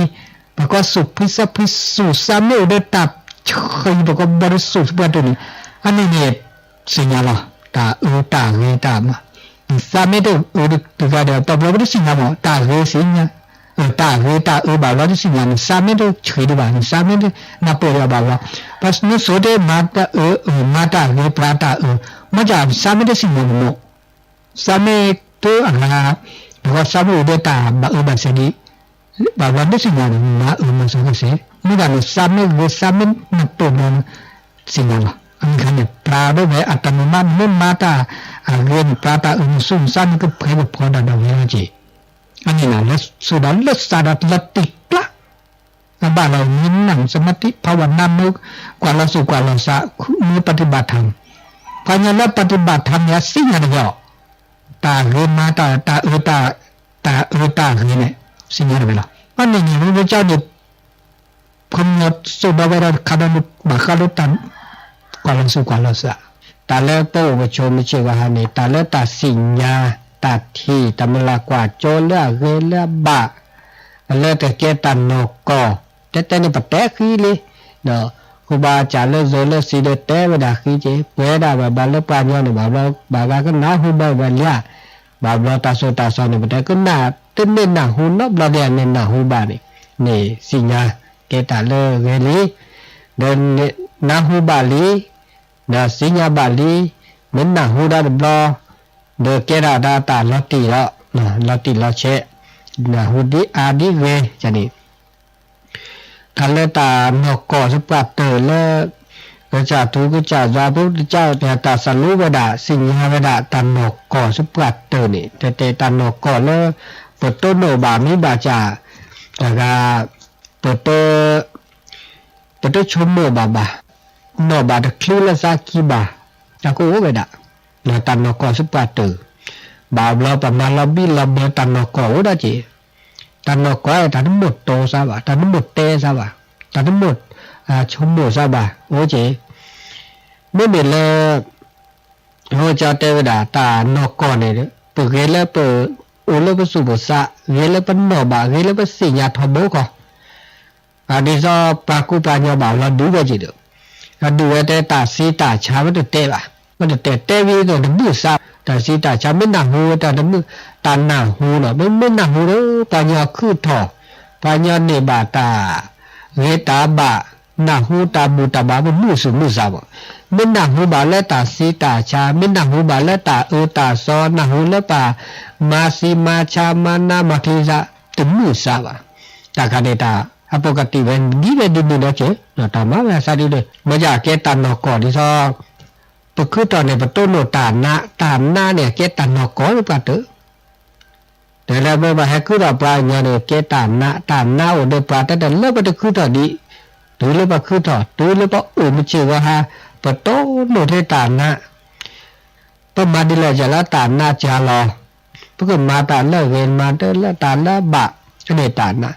ပှၤကိးသူၣ်ဖှံသးဖှံ သူၣ်သးမ့ၢ်အိၣ်ဒီးတၢ်ဆှံ ပှၤကိးဘီဒီးသူၣ်သပှၢ်တၢၢ်န့ၣ် အန့ၣ်န့ၣ် သ့ၣ်ညါလီၤ တၢ်အၢတၢ်ဂ့ၤတၢ်မၤ နသးမ့ၢ်တအၢတဂၤဒီး တဘျီဘျီတသ့ၣ်ညါမး တၢ်ဂ့ၤသ့ၣ်ညါ တၢ်ဂ့ၤတၢ်အၢဘၣ်ဘျီတသ့ၣ်ညါ နသးမ့ၢ်တဆှံဒံးဘၣ် နသးမ့ၢ်တဆှံဒံးဘၣ် နသးမ့ၢ်တနၢ်ပၢၢ်ယၤဘၣ်ဘျီ ပှၤနစိၤတဲမၤတၢ်အၢ မၤတၢ်ဂ့ၤ ပြၤတၢ်အၢ မ့ၢ်တၢ်သးမ့ၢ်တသ့ၣ်ညါမး သးမ့ၢ်တအဂၤ ပှၤသးမ့ၢ်အိၣ်ဒီးတၢ်ဘၣ်အၢဘၣ်သီဒံး ဘၣ်ဘျီတသ့ၣ်ညါန့ၣ် မၤအၢမၤသီကစ့ၢ် မ့ၢ်ဒၣ်နသးမ့ၢ်ဂ့ၤ သးမ့ၢ်နၢ်ပၢၢ်ဘျီ သ့ၣ်ညါလီၤ အမ့ၢ်ခါန့ၣ် ပြၤဒိၣ်ဝဲအတၢ်မၤမ့ၢ် နမၤတၢ်အဂ့ၤန့ၣ် ပြၤတၢ်အၢန့ၣ် သူၣ်နသးန့ၣ်ကဖှဲကဖှီဒၣ်ဒီးဝဲလီၤက့ၤ အန့ၣ်လီၤ လၢသိၣ်ဒီးလၢသးဒီးလီၤတံၢ်ကျါ အဘၣ်လီၤ မ့ၢ်နၢ်စမၤထံ ဖးဝနၤ မ့ၢ်ကွၢ်လီၤသူၣ်ကွၢ်လီၤသး မ့ၢ်ပฏิบัติธรรม ပှၤကညီလၢပฏิบัติธรรมန့ၣ် အသ့ၣ်ညါတဂ့ၤအီၤ တၢ်ဂ့ၤမၤတၢ် တၢ်အၢ တၢ် တၢ်အၢတၢ်ဂ့ၤန့ၣ် သ့ၣ်ညါတဂ့ၤလီၤ အန့ၣ်န့ၣ် မ့ၢ်ကၠီန့ၣ် ခီပညီသိၣ်ဒီးဝဲဒၣ်တခါဒီး ဘၣ်ဃးလၢတၢ် ကွၢ်လီၤသူၣ်ကွၢ်လီၤသး တၢ်လၢပအိၣ်ပဆိးမုၢ်ဆ့ၣ်ဂီၤဟါန့ၣ် တၢ်လၢတၢ်သ့ၣ်ညါ တၢ်ထံၣ် တၢ်မုၢ်လၢ်ကွၢ်ကၠိလၢအဂ့ၤလၢအဘၣ် လၢတကဲတၢ်နီၢ်ကီၢ် တဲတဲန့ၣ်ပတဲဃံလံ ဒီး ဃုဘၣ်စၢ်လၢဇိၤလၢသံဒီးတဲဝဲဒၣ်ဃံက့ၤ ပှဲၤဒၣ်ဘၣ်ဘၣ်လၢပှၤကညီန့ၣ် ဘၣ်ဘျီ ဘၣ်ဂၤကနၢ်ဟူဘၣ်ဝဲလံ ဘၣ်ဘျီတၢ်သိၣ်တၢ်သီန့ၣ် ပတဲကနၣ် တန့ၢ်နၢ်ဟူနီတဘျီဒ်န့ၣ် နၢ်ဟူဘၣ်န့ၣ် န့ၣ်သ့ၣ်ညါ ကဲတၢ်လၢဂ့ၤလံ ဒီးနၢ်ဟူဘၣ်လံ ဒီးသ့ၣ်ညါဘၣ်လံ မ့ၢ်နၢ်ဟူဒၣ်တဘျီ ဒီးကဲဒၣ်တၢ်လီၤတံၢ်လီၤ လီၤတံၢ်လီၤဆဲး နၢ်ဟူဒ်အါဒ်ဂ့ၤန့ၣ် တၢ်လၢတၢ်နီၢ်ကီၢ်သပှၢ်တၢၢ်လၢ ကစၢ်ထူကစၢ်ယွၤ ဖုကစၢ် တၢ်သးလူဝဲဒၣ် သ့ၣ်ညါဝဲဒၣ် တၢ်နီၢ်ကီၢ်သပှၢ်တၢၢ်န့ၣ် တဲတဲတၢ်နီၢ်ကီၢ်လၢ ပတိၢ်နီၣ်ဘၣ်မံဘၣ်စၢ် တဂၤ ပတ ပတဆိကမိၣ်ဘၣ်ဘၣ် နီၣ်ဘၣ်တချုးလၢသးကံၢ်ဘၣ် တၢ်ကအိၣ်ဝဲဒၣ် တၢ်နီၢ်ကီၢ်သပှၢ်တၢၢ် ဘၣ်ဘျီပမၤလီၤဘံၣ်လီၤဘၢတၢ်နီၢ်ကီၢ်အိၣ်ဒၣ်က့ၤ တၢ်နီၢ်ကီၢ်တၢ်တမိၣ်တီသးဘၣ် တၢ်တမိၣ်တဲသးဘၣ် တၢ်တမိၣ် ဆိကမိၣ်သးဘၣ် အိၣ်က့ၤ မ့မ့ၢ်လၢ ဟိကၠီတဲဝဲဒၣ် တၢ်နီၢ်ကီၢ်န့ၣ် ပဂ့ၤလၢပ အိၣ်လၢပသူၣ်ပသး ဂ့ၤလၢပနီၣ်ဘၣ် ဂ့ၤလၢပသ့ၣ်ညါထီဘိခီ ဒ်သိးပှၤကူပှၤညီဘၣ်လီၤဒုးဝဲက့ၤဒီး အဒုးဝဲတဲတၢ်သံတၢ်ဆါဝဲတတဲဘၣ် ဝဲတတဲတဲဝံၤဒီးတဘုၣ်သး တၢ်သံတၢ်ဆါမ့ၢ်နၢ်ဟူဝဲတၢ်တမုာ် တၢ်နၢ်ဟူဒီး မ့မ့ၢ်နၢ်ဟူဒီး ပှၤညီခုၣ်ထီၣ် ပှၤညီန့ၢ်ဘၣ်တၢ် ဂ့ၤတၢ်ဘၣ် နၢ်ဟူတၢ်ဘူၣ်တၢ်ဘါ ပမုာ်သူၣ်မုာ်သးဘၣ်. မ့ၢ်နၢ်ဟူဘၣ်လၢတၢ်ဆံးတၢ်ဆါ, မ့ၢ်နၢ်ဟူဘၣ်လၢတၢ်အၢတၢ်သီ, နၢ်ဟူလၢပှၤမၤသံမၤဆါ မၤနးမၤချံသး တမုာ်သးဘၣ်. တၢ်ခါန့ၣ်တၢ် အပကတံၢ်ဝဲဒ်လဲၣ်ဒ်မုၢ်ဒီးက့ၤ တၢ်မၤဝဲအသးဒ်န့ၣ် မ့ၢ်ယကဲတၢ်နီၢ်ကီၢ်ဒ်သိး ပခုထီၣ်န့ၣ် ပတိၢ်နီၣ်တၢ်နး, တၢ်နးန့ၣ် အကဲတၢ်နီၢ်ကီၢ်လၢပှၤတၢၢ် တၢ်လၢပဘၣ်ဟဲခုထီၣ်ပှၤကညီန့ၣ် ကဲတၢ်နး, တၢ်နးအိၣ်ဒီးပှၤ တၢ်တၢ်လၢပတခုထီၣ်ဒံး, တုၤလၢပခုထီၣ် တုၤလၢပအိၣ်မုာ်ဆ့ၣ်ဂီၤဟါ ပတိၢ်နီၣ်ထဲတၢ်နး, ပမၤဒ်လဲၣ်ယၤလၢတၢ်နးစှၤလီၤ, ပကမၤတၢ်လၢအဂ့ၤ မၤတၢ်လၢတၢ်လၢအဘၣ်, န့ၣ်တၢ်နး,